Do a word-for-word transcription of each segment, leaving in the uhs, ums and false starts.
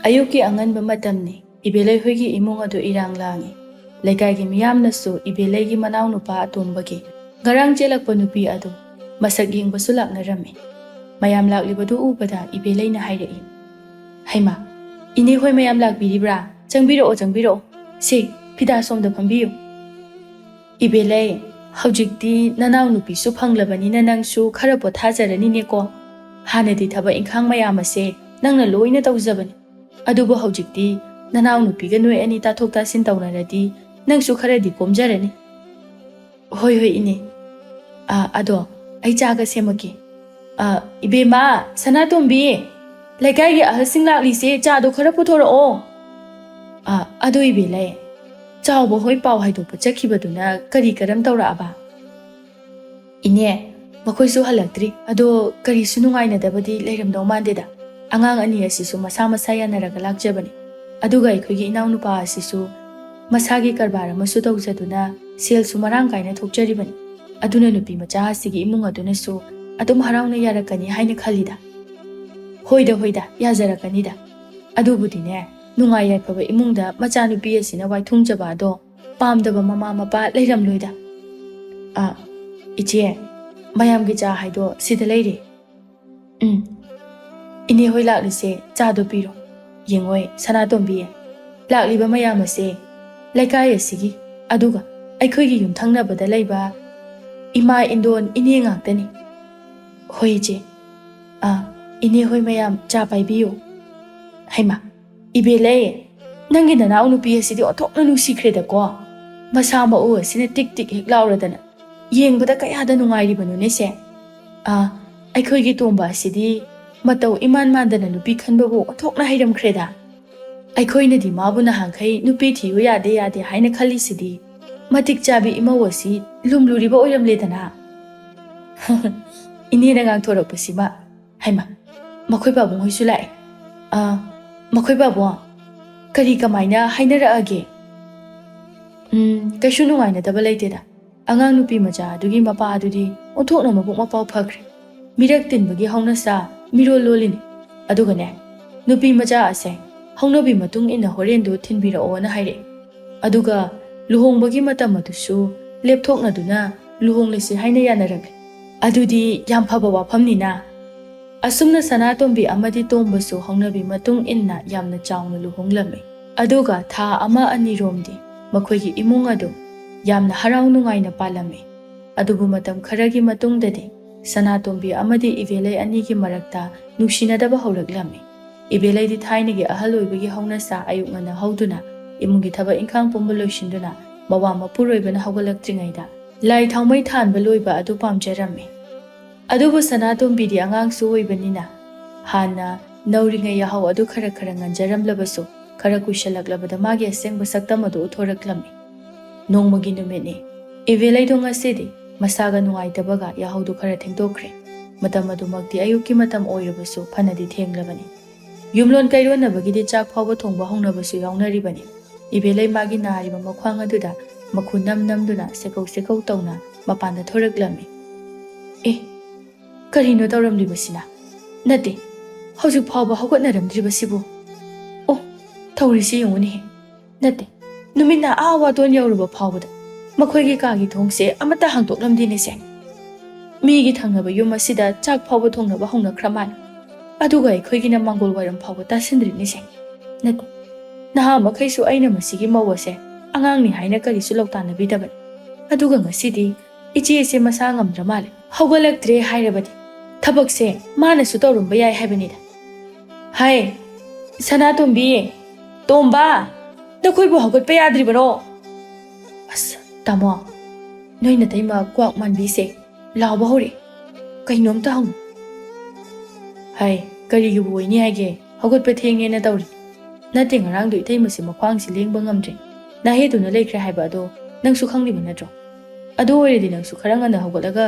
ꯑꯌꯨꯛꯀꯤ ꯑꯉꯟꯕ ꯃꯇꯝꯅꯤ꯫ ꯏꯕꯦꯂꯩ ꯍꯣꯏꯒꯤ ꯏꯃꯨꯡ ꯑꯗꯨ ꯏꯔꯥꯡ ꯂꯥꯡꯏ꯫ ꯂꯩꯀꯥꯏꯒꯤ ꯃꯤꯌꯥꯝꯅꯁꯨ ꯏꯕꯦꯂꯩꯒꯤ ꯃꯅꯥꯎꯅꯨꯄꯥ ꯑꯇꯣꯝꯕꯒꯤ ꯉꯔꯥꯡ ꯆꯦꯜꯂꯛꯄ ꯅꯨꯄꯤ ꯑꯗꯨ ꯃꯁꯛ ꯌꯦꯡꯕꯁꯨ ꯂꯥꯛꯅꯔꯝꯃꯤ꯫ ꯃꯌꯥꯝ ꯂꯥꯛꯂꯤꯕꯗꯨ ꯎꯕꯗ ꯏꯕꯦꯂꯩꯅ ꯍꯥꯏꯔꯛꯏ, "ꯍꯩꯃꯥ, ꯏꯅꯦ ꯍꯣꯏ ꯃꯌꯥꯝ ꯂꯥꯛꯄꯤꯔꯤꯕ꯭ꯔꯥ? ꯆꯪꯕꯤꯔꯛꯑꯣ, ꯆꯪꯕꯤꯔꯛꯑꯣ꯫ ꯁꯤ, ꯐꯤꯗꯥ ꯁꯣꯝꯗ ꯐꯝꯕꯤꯌꯨ꯫" "ꯏꯕꯦꯂꯩ, ꯍꯧꯖꯤꯛꯇꯤ ꯅꯅꯥꯎꯅꯨꯄꯤꯁꯨ ꯐꯪꯂꯕꯅꯤꯅ ꯅꯪꯁꯨ ꯈꯔ ꯄꯣꯊꯥꯖꯔꯅꯤꯅꯦꯀꯣ꯫ ꯍꯥꯟꯅꯗꯤ ꯊꯕꯛ ꯏꯪꯈꯥꯡ ꯃꯌꯥꯝ ꯑꯁꯦ ꯅꯪꯅ ꯂꯣꯏꯅ ꯇꯧꯖꯕꯅꯤ꯫ ꯑꯗꯨꯕꯨ ꯍꯧꯖꯤꯛꯇꯤ ꯅꯅꯥꯎꯅꯨꯄꯤꯒ ꯅꯣꯏ ꯑꯅꯤ ꯇꯥꯊꯣꯛ ꯇꯥꯁꯤꯟ ꯇꯧꯅꯔꯗꯤ ꯅꯪꯁꯨ ꯈꯔꯗꯤ ꯀꯣꯝꯖꯔꯅꯤ꯫" "ꯍꯣꯏ, ꯍꯣꯏ, ꯏꯅꯦ꯫ ꯑ, ꯑꯗꯣ ꯑꯩ ꯆꯥꯒ ꯁꯦꯝꯃꯛꯀꯦ꯫ ꯑ, ꯏꯕꯦꯝꯃ, ꯁꯅꯥꯇꯣꯝꯕꯤ, ꯂꯩꯀꯥꯏꯒꯤ ꯑꯍꯜꯁꯤꯡ ꯂꯥꯛꯂꯤꯁꯦ, ꯆꯥꯗꯣ ꯈꯔ ꯄꯨꯊꯣꯔꯛꯑꯣ꯫" "ꯑ, ꯑꯗꯣ ꯏꯕꯦꯂꯩ, ꯆꯥꯎꯕ ꯍꯣꯏ ꯄꯥꯎ ꯍꯥꯏꯗꯣꯛꯄ ꯆꯠꯈꯤꯕꯗꯨꯅ ꯀꯔꯤ ꯀꯔꯝ ꯇꯧꯔꯛꯑꯕ?" "ꯏꯅꯦ, ꯃꯈꯣꯏꯁꯨ ꯍꯜꯂꯛꯇ꯭ꯔꯤ꯫ ꯑꯗꯣ ꯀꯔꯤꯁꯨ ꯅꯨꯡꯉꯥꯏꯅꯗꯕꯗꯤ ꯂꯩꯔꯝꯗꯧ ꯃꯥꯟꯗꯦꯗ꯫ ꯑꯉꯥꯡ ꯑꯅꯤ ꯑꯁꯤꯁꯨ ꯃꯁꯥ ꯃꯁꯥ ꯌꯥꯅꯔꯒ ꯂꯥꯛꯆꯕꯅꯤ꯫ ꯑꯗꯨꯒ ꯑꯩꯈꯣꯏꯒꯤ ꯏꯅꯥꯎꯅꯨꯄꯥ ꯑꯁꯤꯁꯨ ꯃꯁꯥꯒꯤ ꯀꯔꯕꯥꯔ ꯑꯃꯁꯨ ꯇꯧꯖꯗꯨꯅ ꯁꯦꯜꯁꯨ ꯃꯔꯥꯡ ꯀꯥꯏꯅ ꯊꯣꯛꯆꯔꯤꯕꯅꯤ꯫ ꯑꯗꯨꯅ ꯅꯨꯄꯤ ꯃꯆꯥ ꯑꯁꯤꯒꯤ ꯏꯃꯨꯡ ꯑꯗꯨꯅꯁꯨ ꯑꯗꯨꯝ ꯍꯔꯥꯎꯅ ꯌꯥꯔꯛꯀꯅꯤ ꯍꯥꯏꯅ ꯈꯜꯂꯤꯗ꯫" "ꯍꯣꯏꯗ, ꯍꯣꯏꯗ, ꯌꯥꯖꯔꯛꯀꯅꯤꯗ꯫ ꯑꯗꯨꯕꯨꯗꯤꯅꯦ, ꯅꯨꯡꯉꯥꯏ ꯌꯥꯏꯐꯕ ꯏꯃꯨꯡꯗ ꯃꯆꯥꯅꯨꯄꯤ ꯑꯁꯤꯅ ꯋꯥꯏꯊꯨꯡꯖꯕ ꯑꯗꯣ ꯄꯥꯝꯗꯕ ꯃꯃꯥ ꯃꯄꯥ ꯂꯩꯔꯝꯂꯣꯏꯗ꯫" "ꯑ, ꯏꯆꯦ, ꯃꯌꯥꯝꯒꯤ ꯆꯥ ꯍꯥꯏꯗꯣ ꯁꯤꯗ ꯂꯩꯔꯦ꯫" "ꯎꯝ, ꯏꯅꯦ ꯍꯣꯏ ꯂꯥꯛꯂꯤꯁꯦ, ꯆꯥꯗꯣ ꯄꯤꯔꯣ꯫ ꯌꯦꯡꯉꯣꯏ, ꯁꯅꯥꯇꯣꯝꯕꯤ, ꯂꯥꯛꯂꯤꯕ ꯃꯌꯥꯝ ꯑꯁꯦ ꯂꯩꯀꯥꯏ ꯑꯁꯤꯒꯤ, ꯑꯗꯨꯒ ꯑꯩꯈꯣꯏꯒꯤ ꯌꯨꯝꯊꯪꯅꯕꯗ ꯂꯩꯕ ꯏꯃꯥ ꯏꯟꯗꯣꯟ ꯏꯅꯦ ꯉꯥꯛꯇꯅꯤ꯫" "ꯍꯣꯏ, ꯏꯆꯦ꯫ ꯑ, ꯏꯅꯦ ꯍꯣꯏ ꯃꯌꯥꯝ ꯆꯥ ꯄꯥꯏꯕꯤꯌꯨ꯫" "ꯍꯩꯃꯥ, ꯏꯕꯦꯂꯩ, ꯅꯪꯒꯤ ꯅꯅꯥꯎ ꯅꯨꯄꯤ ꯑꯁꯤꯗꯤ ꯑꯣꯟꯊꯣꯛꯅ ꯅꯨꯡꯁꯤꯈ꯭ꯔꯦꯗꯀꯣ꯫ ꯃꯁꯥ ꯃꯎ ꯑꯁꯤꯅ ꯇꯤꯛ ꯇꯤꯛ ꯍꯦꯛ ꯂꯥꯎꯔꯗꯅ ꯌꯦꯡꯕꯗ ꯀꯌꯥꯗ ꯅꯨꯡꯉꯥꯏꯔꯤꯕꯅꯣꯅꯦꯁꯦ꯫ ꯑ, ꯑꯩꯈꯣꯏꯒꯤ ꯇꯣꯝꯕ ꯑꯁꯤꯗꯤ ꯃꯇꯧ ꯏꯃꯥꯟ ꯃꯥꯟꯗꯅ ꯅꯨꯄꯤ ꯈꯟꯕꯕꯨ ꯑꯣꯟꯊꯣꯛꯅ ꯍꯩꯔꯝꯈ꯭ꯔꯦꯗ꯫ ꯑꯩꯈꯣꯏꯅꯗꯤ ꯃꯥꯕꯨ ꯅꯍꯥꯟꯈꯩ ꯅꯨꯄꯤ ꯊꯤꯌꯨ ꯌꯥꯗꯦ ꯌꯥꯗꯦ ꯍꯥꯏꯅ ꯈꯜꯂꯤꯁꯤꯗꯤ, ꯃꯇꯤꯛ ꯆꯥꯕꯤ ꯏꯃꯧ ꯑꯁꯤ ꯂꯨꯝꯂꯨꯔꯤꯕ ꯑꯣꯏꯔꯝꯂꯦꯗꯅ꯫" ꯏꯅꯦꯅ ꯉꯥꯡꯊꯣꯔꯛꯄꯁꯤꯃ, ꯍꯩꯃꯥ, ꯃꯈꯣꯏ ꯄꯥꯕꯨꯡ ꯍꯣꯏꯁꯨ ꯂꯥꯛꯑꯦ꯫ ꯑ, ꯃꯈꯣꯏ ꯄꯥꯕꯨꯡ, ꯀꯔꯤ ꯀꯃꯥꯏꯅ ꯍꯥꯏꯅꯔꯛꯑꯒꯦ? "ꯎꯝ, ꯀꯩꯁꯨ ꯅꯨꯡꯉꯥꯏꯅꯗꯕ ꯂꯩꯇꯦꯗ꯫ ꯑꯉꯥꯡ ꯅꯨꯄꯤ ꯃꯆꯥ ꯑꯗꯨꯒꯤ ꯃꯄꯥ ꯑꯗꯨꯗꯤ ꯑꯣꯟꯊꯣꯛꯅ ꯃꯕꯨꯛ ꯃꯄꯥꯎ ꯐꯈ꯭ꯔꯦ꯫ ꯃꯤꯔꯛ ꯇꯤꯟꯕꯒꯤ ꯍꯧꯅꯁꯥ ꯃꯤꯔꯣꯜ ꯂꯣꯜꯂꯤꯅꯤ꯫ ꯑꯗꯨꯒꯅꯦ, ꯅꯨꯄꯤ ꯃꯆꯥ ꯑꯁꯦ ꯍꯧꯅꯕꯤ ꯃꯇꯨꯡ ꯏꯟꯅ ꯍꯣꯔꯦꯟꯗꯨ ꯊꯤꯟꯕꯤꯔꯛꯑꯣꯅ ꯍꯥꯏꯔꯛꯏ꯫ ꯑꯗꯨꯒ ꯂꯨꯍꯣꯡꯕꯒꯤ ꯃꯇꯝ ꯑꯗꯨꯁꯨ ꯂꯦꯞꯊꯣꯛꯅꯗꯨꯅ ꯂꯨꯍꯣꯡꯂꯁꯤ ꯍꯥꯏꯅ ꯌꯥꯅꯔꯛꯂꯦ꯫ ꯑꯗꯨꯗꯤ ꯌꯥꯝ ꯐꯕ ꯋꯥꯐꯝꯅꯤꯅ꯫ ꯑꯁꯨꯝꯅ ꯁꯅꯥꯇꯣꯝꯕꯤ ꯑꯃꯗꯤ ꯇꯣꯝꯕꯁꯨ ꯍꯧꯅꯕꯤ ꯃꯇꯨꯡ ꯏꯟꯅ ꯌꯥꯝꯅ ꯆꯥꯎꯅ ꯂꯨꯍꯣꯡꯂꯝꯃꯤ꯫ ꯑꯗꯨꯒ ꯊꯥ ꯑꯃ ꯑꯅꯤꯔꯣꯝꯗꯤ ꯃꯈꯣꯏꯒꯤ ꯏꯃꯨꯡ ꯑꯗꯨ ꯌꯥꯝꯅ ꯍꯔꯥꯎ ꯅꯨꯡꯉꯥꯏꯅ ꯄꯥꯜꯂꯝꯃꯤ꯫ ꯑꯗꯨꯕꯨ ꯃꯇꯝ ꯈꯔꯒꯤ ꯃꯇꯨꯡꯗꯗꯤ ꯁꯅꯥꯇꯣꯝꯕꯤ ꯑꯃꯗꯤ ꯏꯕꯦꯂꯩ ꯑꯅꯤꯒꯤ ꯃꯔꯛꯇ ꯅꯨꯡꯁꯤꯅꯗꯕ ꯍꯧꯔꯛꯂꯝꯃꯤ꯫ ꯏꯕꯦꯂꯩꯗꯤ ꯊꯥꯏꯅꯒꯤ ꯑꯍꯜ ꯑꯣꯏꯕꯒꯤ ꯍꯧꯅꯁꯥ ꯑꯌꯨꯛ ꯉꯟꯅ ꯍꯧꯗꯨꯅ ꯏꯃꯨꯡꯒꯤ ꯊꯕꯛ ꯏꯪꯈꯥꯡ ꯄꯨꯝꯕ ꯂꯣꯏꯁꯤꯟꯗꯨꯅ ꯃꯋꯥ ꯃꯄꯨꯔꯣꯏꯕꯅ ꯍꯧꯒꯠꯂꯛꯇ꯭ꯔꯤꯉꯩꯗ ꯂꯥꯏ ꯊꯥꯎꯃꯩ ꯊꯥꯟꯕ ꯂꯣꯏꯕ ꯑꯗꯨ ꯄꯥꯝꯖꯔꯝꯃꯤ꯫ ꯑꯗꯨꯕꯨ ꯁꯅꯥꯇꯣꯝꯕꯤꯗꯤ ꯑꯉꯥꯡꯁꯨ ꯑꯣꯏꯕꯅꯤꯅ ꯍꯥꯟꯅ ꯅꯧꯔꯤꯉꯩ ꯌꯥꯍꯧ ꯑꯗꯨ ꯈꯔ ꯈꯔ ꯉꯟꯖꯔꯝꯂꯕꯁꯨ ꯈꯔ ꯀꯨꯏꯁꯜꯂꯛꯂꯕꯗ ꯃꯥꯒꯤ ꯑꯁꯦꯡꯕ ꯁꯛꯇꯝ ꯑꯗꯨ ꯎꯠꯊꯣꯔꯛꯂꯝꯃꯤ꯫ ꯅꯣꯡꯃꯒꯤ ꯅꯨꯃꯤꯠꯅꯤ꯫ ꯏꯕꯦꯂꯩꯗꯣ ꯉꯁꯤꯗꯤ ꯃꯁꯥꯒ ꯅꯨꯡꯉꯥꯏꯇꯕꯒ ꯌꯥꯍꯧꯗꯨ ꯈꯔ ꯊꯦꯡꯗꯣꯛꯈ꯭ꯔꯦ꯫ ꯃꯇꯝ ꯑꯗꯨꯃꯛꯇꯤ ꯑꯌꯨꯛꯀꯤ ꯃꯇꯝ ꯑꯣꯏꯔꯕꯁꯨ ꯐꯅꯗꯤ ꯊꯦꯡꯂꯕꯅꯤ꯫ ꯌꯨꯝꯂꯣꯟ ꯀꯩꯔꯣꯟꯅꯕꯒꯤꯗꯤ ꯆꯥꯛ ꯐꯥꯎꯕ ꯊꯣꯡꯕ ꯍꯧꯅꯕꯁꯨ ꯌꯥꯎꯅꯔꯤꯕꯅꯤ꯫ ꯏꯕꯦꯂꯩ ꯃꯥꯒꯤ ꯅꯥꯔꯤꯕ ꯃꯈ꯭ꯋꯥꯡ ꯑꯗꯨꯗ ꯃꯈꯨ ꯅꯝ ꯅꯝꯗꯨꯅ ꯁꯦꯀꯧ ꯁꯦꯀꯧ ꯇꯧꯅ ꯃꯄꯥꯟꯗ ꯊꯣꯔꯛꯂꯝꯃꯤ꯫ "ꯑꯦ, ꯀꯔꯤꯅꯣ ꯇꯧꯔꯝꯂꯤꯕꯁꯤꯅ? ꯅꯠꯇꯦ, ꯍꯧꯖꯤꯛ ꯐꯥꯎꯕ ꯍꯧꯒꯠꯅꯔꯝꯗ꯭ꯔꯤꯕꯁꯤꯕꯨ? ꯑꯣ, ꯇꯧꯔꯤꯁꯤ ꯌꯦꯡꯉꯨꯅꯦꯍꯦ꯫ ꯅꯠꯇꯦ, ꯅꯨꯃꯤꯠꯅ ꯑꯥ ꯋꯥꯇꯣꯟ ꯌꯧꯔꯨꯕ ꯐꯥꯎꯕꯗ ꯃꯈꯣꯏꯒꯤ ꯀꯥꯒꯤ ꯊꯣꯡꯁꯦ ꯑꯃꯠꯇ ꯍꯥꯡꯗꯣꯛꯂꯝꯗꯦꯅꯦꯁꯦ꯫ ꯃꯤꯒꯤ ꯊꯪꯅꯕ ꯌꯨꯝ ꯑꯁꯤꯗ ꯆꯥꯛ ꯐꯥꯎꯕ ꯊꯣꯡꯅꯕ ꯍꯧꯅꯈ꯭ꯔ ꯃꯥꯜꯂꯦ꯫ ꯑꯗꯨꯒ ꯑꯩꯈꯣꯏꯒꯤꯅ ꯃꯥꯡꯒꯣꯜ ꯋꯥꯏꯔꯝ ꯐꯥꯎꯕ ꯇꯥꯁꯤꯟꯗ꯭ꯔꯤꯅꯦꯁꯦ꯫ ꯅꯠꯇꯦ, ꯅꯍꯥ ꯃꯈꯩꯁꯨ ꯑꯩꯅ ꯃꯁꯤꯒꯤ ꯃꯧ ꯑꯁꯦ ꯑꯉꯥꯡꯅꯤ ꯍꯥꯏꯅ ꯀꯔꯤꯁꯨ ꯂꯧꯇꯥꯟꯅꯕꯤꯗꯕꯅꯤ꯫ ꯑꯗꯨꯒ ꯉꯁꯤꯗꯤ ꯏꯆꯦ ꯑꯁꯦ ꯃꯁꯥ ꯉꯝꯗ꯭ꯔ ꯃꯥꯜꯂꯦ꯫ ꯍꯧꯒꯠꯂꯛꯇ꯭ꯔꯦ ꯍꯥꯏꯔꯕꯗꯤ ꯊꯕꯛꯁꯦ ꯃꯥꯅꯁꯨ ꯇꯧꯔꯝꯕ ꯌꯥꯏ ꯍꯥꯏꯕꯅꯤꯗ꯫ ꯍꯥꯏ, ꯁꯅꯥꯇꯣꯝꯕꯤ, ꯇꯣꯝꯕ, ꯅꯈꯣꯏꯕꯨ ꯍꯧꯒꯠꯄ ꯌꯥꯗ꯭ꯔꯤꯕꯔꯣ?" "ꯑꯁ, ꯇꯥꯃꯣ, ꯅꯣꯏ ꯅꯇꯩꯃ ꯀ꯭ꯋꯥꯛ ꯃꯥꯟꯕꯤꯁꯦ ꯂꯥꯎꯕ ꯍꯧꯔꯛꯑꯦ꯫ ꯀꯩꯅꯣꯝꯇ ꯍꯪꯉꯨ꯫" "ꯍꯥꯏ, ꯀꯔꯤꯒꯤꯕꯨ ꯑꯣꯏꯅꯤ ꯍꯥꯏꯒꯦ? ꯍꯧꯒꯠꯄ ꯊꯦꯡꯉꯦꯅ ꯇꯧꯔꯤ꯫" "ꯅꯠꯇꯦ, ꯉꯔꯥꯡꯗꯣ ꯏꯇꯩꯃꯁꯦ ꯃꯈ꯭ꯋꯥꯡꯁꯦ ꯂꯦꯡꯕ ꯉꯝꯗ꯭ꯔꯦ, ꯅꯥꯍꯦꯗꯨꯅ ꯂꯩꯈ꯭ꯔꯦ ꯍꯥꯏꯕ ꯑꯗꯣ ꯅꯪꯁꯨ ꯈꯪꯂꯤꯕ ꯅꯠꯇ꯭ꯔꯣ? ꯑꯗꯨ ꯑꯣꯏꯔꯗꯤ ꯅꯪꯁꯨ ꯈꯔ ꯉꯟꯅ ꯍꯧꯒꯠꯂꯒ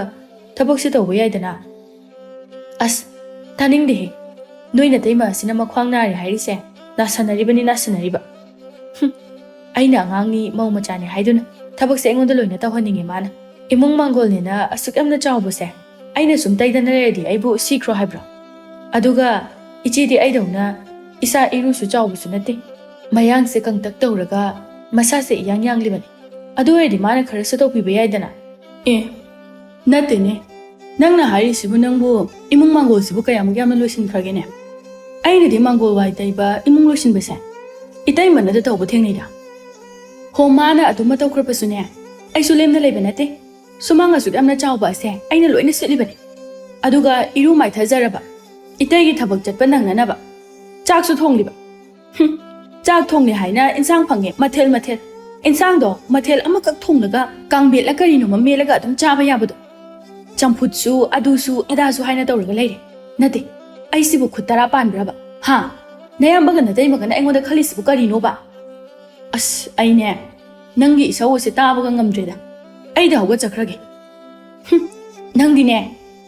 ꯊꯕꯛꯁꯦ ꯇꯧꯕ ꯌꯥꯏꯗꯅ꯫" "ꯑꯁ, ꯇꯥꯅꯤꯡꯗꯦꯍꯦ꯫ ꯅꯣꯏ ꯅꯇꯩꯃ ꯑꯁꯤꯅ ꯃꯈ꯭ꯋꯥꯡ ꯅꯥꯔꯦ ꯍꯥꯏꯔꯤꯁꯦ ꯅꯥꯁꯟꯅꯔꯤꯕꯅꯤ, ꯅꯥꯁꯟꯅꯔꯤꯕ꯫ ꯍꯨꯝ, ꯑꯩꯅ ꯑꯉꯥꯡꯅꯤ, ꯃꯧ ꯃꯆꯥꯅꯤ ꯍꯥꯏꯗꯨꯅ ꯊꯕꯛꯁꯦ ꯑꯩꯉꯣꯟꯗ ꯂꯣꯏꯅ ꯇꯧꯍꯟꯅꯤꯡꯉꯦ ꯃꯥꯅ꯫ ꯏꯃꯨꯡ ꯃꯥꯡꯒꯣꯜꯅꯦꯅ ꯑꯁꯨꯛ ꯌꯥꯝꯅ ꯆꯥꯎꯕꯁꯦ ꯑꯩꯅ ꯁꯨꯝ ꯇꯩꯗꯅ ꯂꯩꯔꯗꯤ ꯑꯩꯕꯨ ꯁꯤꯈ꯭ꯔꯣ ꯍꯥꯏꯕ꯭ꯔꯣ? ꯑꯗꯨꯒ ꯏꯆꯦꯗꯤ ꯑꯩꯗꯧꯅ ꯏꯁꯥ ꯏꯔꯨꯁꯨ ꯆꯥꯎꯕꯁꯨ ꯅꯠꯇꯦ꯫ ꯃꯌꯥꯡꯁꯦ ꯀꯪꯇꯛ ꯇꯧꯔꯒ ꯃꯁꯥꯁꯦ ꯏꯌꯥꯡ ꯌꯥꯡꯂꯤꯕꯅꯤ꯫ ꯑꯗꯨ ꯑꯣꯏꯔꯗꯤ ꯃꯥꯅ ꯈꯔ ꯁꯠꯇꯣꯛꯄꯤꯕ ꯌꯥꯏꯗꯅ꯫ ꯑꯦ, ꯅꯠꯇꯦꯅꯦ꯫ ꯅꯪꯅ ꯍꯥꯏꯔꯤꯁꯤꯕꯨ ꯅꯪꯕꯨ ꯏꯃꯨꯡ ꯃꯥꯡꯒꯣꯜꯁꯤꯕꯨ ꯀꯌꯥꯃꯨꯛ ꯌꯥꯝꯅ ꯂꯣꯏꯁꯤꯟꯈ꯭ꯔꯒꯦꯅꯦ? ꯑꯩꯅꯗꯤ ꯃꯥꯡꯒꯣꯜ ꯋꯥꯏ ꯇꯩꯕ, ꯏꯃꯨꯡ ꯂꯣꯏꯁꯤꯟꯕꯁꯦ ꯏꯇꯩꯃꯅꯗ ꯇꯧꯕ ꯊꯦꯡꯅꯩꯗ꯫ ꯍꯣ, ꯃꯥꯅ ꯑꯗꯨꯝ ꯇꯧꯈ꯭ꯔꯕꯁꯨꯅꯦ, ꯑꯩꯁꯨ ꯂꯦꯝꯅ ꯂꯩꯕ ꯅꯠꯇꯦ꯫ ꯁꯨꯃꯥꯡ ꯑꯁꯨꯛ ꯌꯥꯝꯅ ꯆꯥꯎꯕ ꯑꯁꯦ ꯑꯩꯅ ꯂꯣꯏꯅ ꯁꯤꯠꯂꯤꯕꯅꯤ꯫ ꯑꯗꯨꯒ ꯏꯔꯨ ꯃꯥꯏꯊꯖꯔꯕ, ꯏꯇꯩꯒꯤ ꯊꯕꯛ ꯆꯠꯄ ꯅꯪꯅꯅꯕ ꯆꯥꯛꯁꯨ ꯊꯣꯡꯂꯤꯕ꯫ ꯍꯨꯝ, ꯆꯥꯛ ꯊꯣꯡꯂꯤ ꯍꯥꯏꯅ ꯏꯟꯁꯥꯡ ꯐꯪꯉꯦ, ꯃꯊꯦꯜ ꯃꯊꯦꯜ꯫ ꯏꯟꯁꯥꯡꯗꯣ ꯃꯊꯦꯜ ꯑꯃꯈꯛ ꯊꯣꯡꯂꯒ ꯀꯥꯡꯕꯦꯠꯂ ꯀꯔꯤꯅꯣꯃ ꯃꯦꯠꯂꯒ ꯑꯗꯨꯝ ꯆꯥꯕ ꯌꯥꯕꯗꯣ꯫ ꯆꯝꯐꯨꯠꯁꯨ, ꯑꯗꯨꯁꯨ, ꯑꯗꯥꯁꯨ ꯍꯥꯏꯅ ꯇꯧꯔꯒ ꯂꯩꯔꯦ꯫ ꯅꯠꯇꯦ, ꯑꯩꯁꯤꯕꯨ ꯈꯨꯠ ꯇꯔꯥ ꯄꯥꯟꯕ꯭ꯔꯕ? ꯍꯥ? ꯅꯌꯥꯝꯕꯒ ꯅꯇꯩꯃꯒꯅ ꯑꯩꯉꯣꯟꯗ ꯈꯜꯂꯤꯁꯤꯕꯨ ꯀꯔꯤꯅꯣꯕ? ꯑꯁ, ꯑꯩꯅꯦ, ꯅꯪꯒꯤ ꯏꯁꯧ ꯑꯁꯦ ꯇꯥꯕꯒ ꯉꯝꯗ꯭ꯔꯦꯗ꯫ ꯑꯩꯗ ꯍꯧꯒꯠꯆꯈ꯭ꯔꯒꯦ꯫ ꯍꯨꯝ, ꯅꯪꯗꯤꯅꯦ,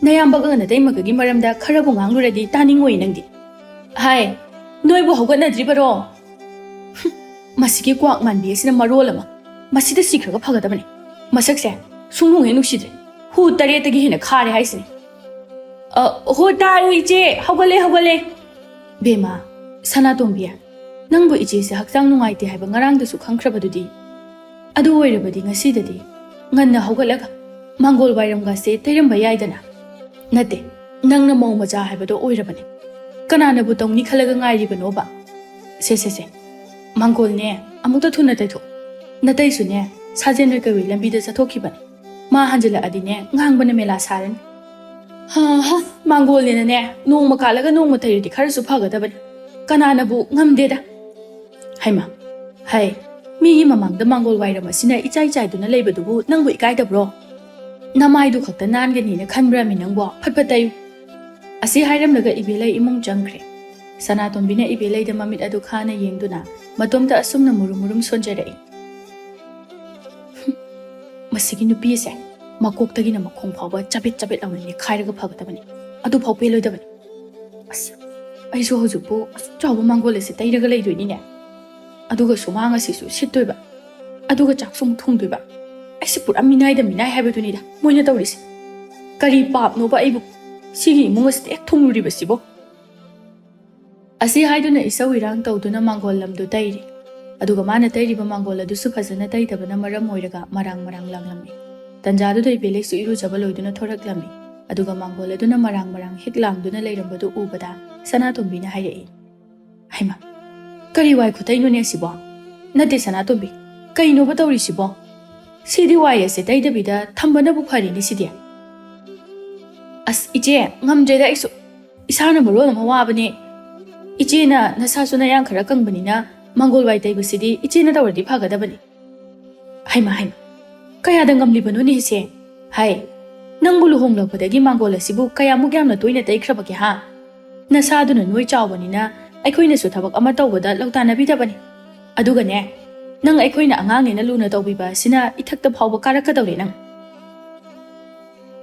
ꯅꯌꯥꯝꯕꯒ ꯅꯇꯩꯃꯒꯒꯤ ꯃꯔꯝꯗ ꯈꯔꯕꯨ ꯉꯥꯡꯂꯨꯔꯗꯤ ꯇꯥꯅꯤꯡꯉꯣꯏ ꯅꯪꯗꯤ꯫ ꯍꯥꯏ, ꯅꯣꯏꯕꯨ ꯍꯧꯒꯠꯅꯗ꯭ꯔꯤꯕꯔꯣ? ꯍꯨꯝ, ꯃꯁꯤꯒꯤ ꯀ꯭ꯋꯥꯛ ꯃꯥꯟꯕꯤ ꯑꯁꯤꯅ ꯃꯔꯣꯜ ꯑꯃ꯫ ꯃꯁꯤꯗ ꯁꯤꯈ꯭ꯔꯒ ꯐꯒꯗꯕꯅꯤ꯫ ꯃꯁꯛꯁꯦ ꯁꯨꯡꯅꯨꯡ ꯍꯦꯛ ꯅꯨꯡꯁꯤꯗ꯭ꯔꯦ꯫ ꯍꯨ ꯇꯔꯦꯠꯇꯒꯤ ꯍꯦꯟꯅ ꯈꯥꯔꯦ ꯍꯥꯏꯁꯤꯅꯤ꯫ ꯑ, ꯍꯣ, ꯇꯥꯔꯦ ꯏꯆꯦ, ꯍꯧꯒꯠꯂꯦ, ꯍꯧꯒꯠꯂꯦ꯫ ꯕꯦꯝꯃ, ꯁꯅꯥꯇꯣꯝꯕꯤ, ꯅꯪꯕꯨ ꯏꯆꯦꯁꯦ ꯍꯛꯆꯥꯡ ꯅꯨꯡꯉꯥꯏꯇꯦ ꯍꯥꯏꯕ ꯉꯔꯥꯡꯗꯁꯨ ꯈꯪꯈ꯭ꯔꯕꯗꯨꯗꯤ꯫ ꯑꯗꯨ ꯑꯣꯏꯔꯕꯗꯤ ꯉꯁꯤꯗꯗꯤ ꯉꯟꯅ ꯍꯧꯒꯠꯂꯒ ꯃꯥꯡꯒꯣꯜ ꯋꯥꯏꯔꯝꯒꯁꯦ ꯇꯩꯔꯝꯕ ꯌꯥꯏꯗꯅ꯫ ꯅꯠꯇꯦ, ꯅꯪꯅ ꯃꯧ ꯃꯆꯥ ꯍꯥꯏꯕꯗꯣ ꯑꯣꯏꯔꯕꯅꯤ꯫ ꯀꯅꯥꯅꯕꯨ ꯇꯧꯅꯤ ꯈꯜꯂꯒ ꯉꯥꯏꯔꯤꯕꯅꯣꯕ? ꯁꯦ, ꯁꯦ, ꯁꯦ, ꯃꯥꯡꯒꯣꯜꯅꯦ, ꯑꯃꯨꯛꯇ ꯊꯨꯅ ꯇꯩꯊꯣꯛ꯫ ꯅꯇꯩꯁꯨꯅꯦ, ꯁꯥꯖꯦꯟ ꯑꯣꯏ ꯀꯩ ꯑꯣꯏ ꯂꯝꯕꯤꯗ ꯆꯠꯊꯣꯛꯈꯤꯕꯅꯤ꯫ ꯃꯥ ꯍꯟꯖꯤꯜꯂꯛꯑꯗꯤꯅꯦ, ꯉꯥꯡꯕꯅ ꯃꯦꯂꯥ ꯁꯥꯔꯅꯤ꯫ ꯍꯥ, ꯍꯥ, ꯃꯥꯡꯒꯣꯜꯅꯦꯅꯅꯦ, ꯅꯣꯡꯃ ꯀꯥꯜꯂꯒ ꯅꯣꯡꯃ ꯇꯩꯔꯗꯤ ꯈꯔꯁꯨ ꯐꯒꯗꯕꯅꯤ꯫ ꯀꯅꯥꯅꯕꯨ ꯉꯝꯗꯦꯗ꯫ ꯍꯩꯃꯥ, ꯍꯩ, ꯃꯤꯒꯤ ꯃꯃꯥꯡꯗ ꯃꯥꯡꯒꯣꯜ ꯋꯥꯏꯔꯝ ꯑꯁꯤꯅ ꯏꯆꯥꯏ ꯆꯥꯏꯗꯨꯅ ꯂꯩꯕꯗꯨꯕꯨ ꯅꯪꯕꯨ ꯏꯀꯥꯏꯗꯕ꯭ꯔꯣ? ꯅꯃꯥꯏꯗꯨ ꯈꯛꯇ ꯅꯥꯟꯒꯅꯤꯅ ꯈꯟꯕ꯭ꯔꯥꯃꯤ ꯅꯪꯕꯣ? ꯐꯠ ꯐꯠ ꯇꯩꯌꯨ꯫ ꯑꯁꯤ ꯍꯥꯏꯔꯝꯂꯒ ꯏꯕꯦꯂꯩ ꯏꯃꯨꯡ ꯆꯪꯈ꯭ꯔꯦ꯫ ꯁꯅꯥꯇꯣꯝꯕꯤꯅ ꯏꯕꯦꯂꯩꯗ ꯃꯃꯤꯠ ꯑꯗꯨ ꯈꯥꯅ ꯌꯦꯡꯗꯨꯅ ꯃꯇꯣꯝꯇ ꯑꯁꯨꯝꯅ ꯃꯨꯔꯨꯝ ꯃꯨꯔꯨꯝ ꯁꯣꯟꯖꯔꯛꯏ꯫ ꯍꯨꯝ, ꯃꯁꯤꯒꯤ ꯅꯨꯄꯤ ꯑꯁꯦ ꯃꯀꯣꯛꯇꯒꯤꯅ ꯃꯈꯣꯡ ꯐꯥꯎꯕ ꯆꯕꯤꯠ ꯆꯕꯤꯠ ꯂꯥꯎꯅ ꯅꯦꯠꯈꯥꯏꯔꯒ ꯐꯒꯗꯕꯅꯤ꯫ ꯑꯗꯨꯐꯥꯎ ꯄꯦꯜꯂꯣꯏꯗꯕꯅꯤ꯫ ꯑꯁ, ꯑꯩꯁꯨ ꯍꯧꯖꯤꯛꯄꯨ ꯑꯁꯨꯛ ꯆꯥꯎꯕ ꯃꯥꯡꯒꯣꯜ ꯑꯁꯦ ꯇꯩꯔꯒ ꯂꯩꯗꯣꯏꯅꯤꯅꯦ꯫ ꯑꯗꯨꯒ ꯁꯨꯃꯥꯡ ꯑꯁꯤꯁꯨ ꯁꯤꯠꯇꯣꯏꯕ꯫ ꯑꯗꯨꯒ ꯆꯥꯛꯁꯨ ꯑꯃꯨꯛ ꯊꯣꯡꯗꯣꯏꯕ꯫ ꯑꯩꯁꯦ ꯄꯨꯔꯥ ꯃꯤꯅꯥꯏꯗ ꯃꯤꯅꯥꯏ ꯍꯥꯏꯕꯗꯨꯅꯤꯗ ꯃꯣꯏꯅ ꯇꯧꯔꯤꯁꯦ꯫ ꯀꯔꯤ ꯄꯥꯞꯅꯣꯕ ꯑꯩꯕꯨ ꯁꯤꯒꯤ ꯏꯃꯨꯡ ꯑꯁꯤꯗ ꯍꯦꯛ ꯊꯨꯡꯂꯨꯔꯤꯕꯁꯤꯕꯣ? ꯑꯁꯤ ꯍꯥꯏꯗꯨꯅ ꯏꯁꯧ ꯏꯔꯥꯡ ꯇꯧꯗꯨꯅ ꯃꯥꯡꯒꯣꯜ ꯂꯝꯗꯨ ꯇꯩꯔꯤ꯫ ꯑꯗꯨꯒ ꯃꯥꯅ ꯇꯩꯔꯤꯕ ꯃꯥꯡꯒꯣꯜ ꯑꯗꯨꯁꯨ ꯐꯖꯅ ꯇꯩꯗꯕꯅ ꯃꯔꯝ ꯑꯣꯏꯔꯒ ꯃꯔꯥꯡ ꯃꯔꯥꯡ ꯂꯥꯡꯂꯝꯃꯤ꯫ ꯇꯟꯖꯥꯗꯨꯗ ꯏꯕꯦꯂꯩꯁꯨ ꯏꯔꯨꯖꯕ ꯂꯣꯏꯗꯨꯅ ꯊꯣꯔꯛꯂꯝꯃꯤ꯫ ꯑꯗꯨꯒ ꯃꯥꯡꯒꯣꯜ ꯑꯗꯨꯅ ꯃꯔꯥꯡ ꯃꯔꯥꯡ ꯍꯦꯛ ꯂꯥꯡꯗꯨꯅ ꯂꯩꯔꯝꯕꯗꯨ ꯎꯕꯗ ꯁꯅꯥꯇꯣꯝꯕꯤꯅ ꯍꯥꯏꯔꯛꯏ, "ꯍꯩꯃꯥ, ꯀꯔꯤ ꯋꯥꯏ ꯈꯨꯇꯩꯅꯣꯅꯦ ꯑꯁꯤꯕꯣ? ꯅꯠꯇꯦ ꯁꯅꯥꯇꯣꯝꯕꯤ, ꯀꯩꯅꯣꯕ ꯇꯧꯔꯤꯁꯤꯕꯣ? ꯁꯤꯗꯤ ꯋꯥꯏ ꯑꯁꯦ ꯇꯩꯗꯕꯤꯗ ꯊꯝꯕꯅꯕꯨ ꯐꯔꯤꯅꯦ ꯁꯤꯗꯤ꯫" "ꯑꯁ ꯏꯆꯦ, ꯉꯝꯗ꯭ꯔꯦꯗ ꯑꯩꯁꯨ꯫ ꯏꯁꯥꯅ ꯃꯔꯣꯜ ꯑꯃ ꯋꯥꯕꯅꯦ꯫ ꯏꯆꯦꯅ ꯅꯁꯥꯁꯨ ꯅꯌꯥꯡ ꯈꯔ ꯀꯪꯕꯅꯤꯅ ꯃꯥꯡꯒꯣꯜ ꯋꯥꯏ ꯇꯩꯕꯁꯤꯗꯤ ꯏꯆꯦꯅ ꯇꯧꯔꯗꯤ ꯐꯒꯗꯕꯅꯤ꯫" "ꯍꯩꯃꯥ ꯍꯩꯃꯥ, ꯀꯌꯥꯗ ꯉꯝꯂꯤꯕꯅꯣꯅꯦ ꯏꯆꯦ? ꯍꯥꯏ, ꯅꯪꯕꯨ ꯂꯨꯍꯣꯡꯂꯛꯄꯗꯒꯤ ꯃꯥꯡꯒꯣꯜ ꯑꯁꯤꯕꯨ ꯀꯌꯥꯃꯨꯛ ꯌꯥꯝꯅ ꯇꯣꯏꯅ ꯇꯩꯈ꯭ꯔꯕꯒꯦ ꯍꯥ? ꯅꯁꯥꯗꯨꯅ ꯅꯣꯏ ꯆꯥꯎꯕꯅꯤꯅ ꯑꯩꯈꯣꯏꯅꯁꯨ ꯊꯕꯛ ꯑꯃ ꯇꯧꯕꯗ ꯂꯧꯇꯥꯅꯕꯤꯗꯕꯅꯤ꯫ ꯑꯗꯨꯒꯅꯦ, ꯅꯪ ꯑꯩꯈꯣꯏꯅ ꯑꯉꯥꯡꯅꯦꯅ ꯂꯨꯅ ꯇꯧꯕꯤꯕ ꯑꯁꯤꯅ ꯏꯊꯛꯇ ꯐꯥꯎꯕ ꯀꯥꯔꯛꯀꯗꯧꯔꯦ ꯅꯪ꯫"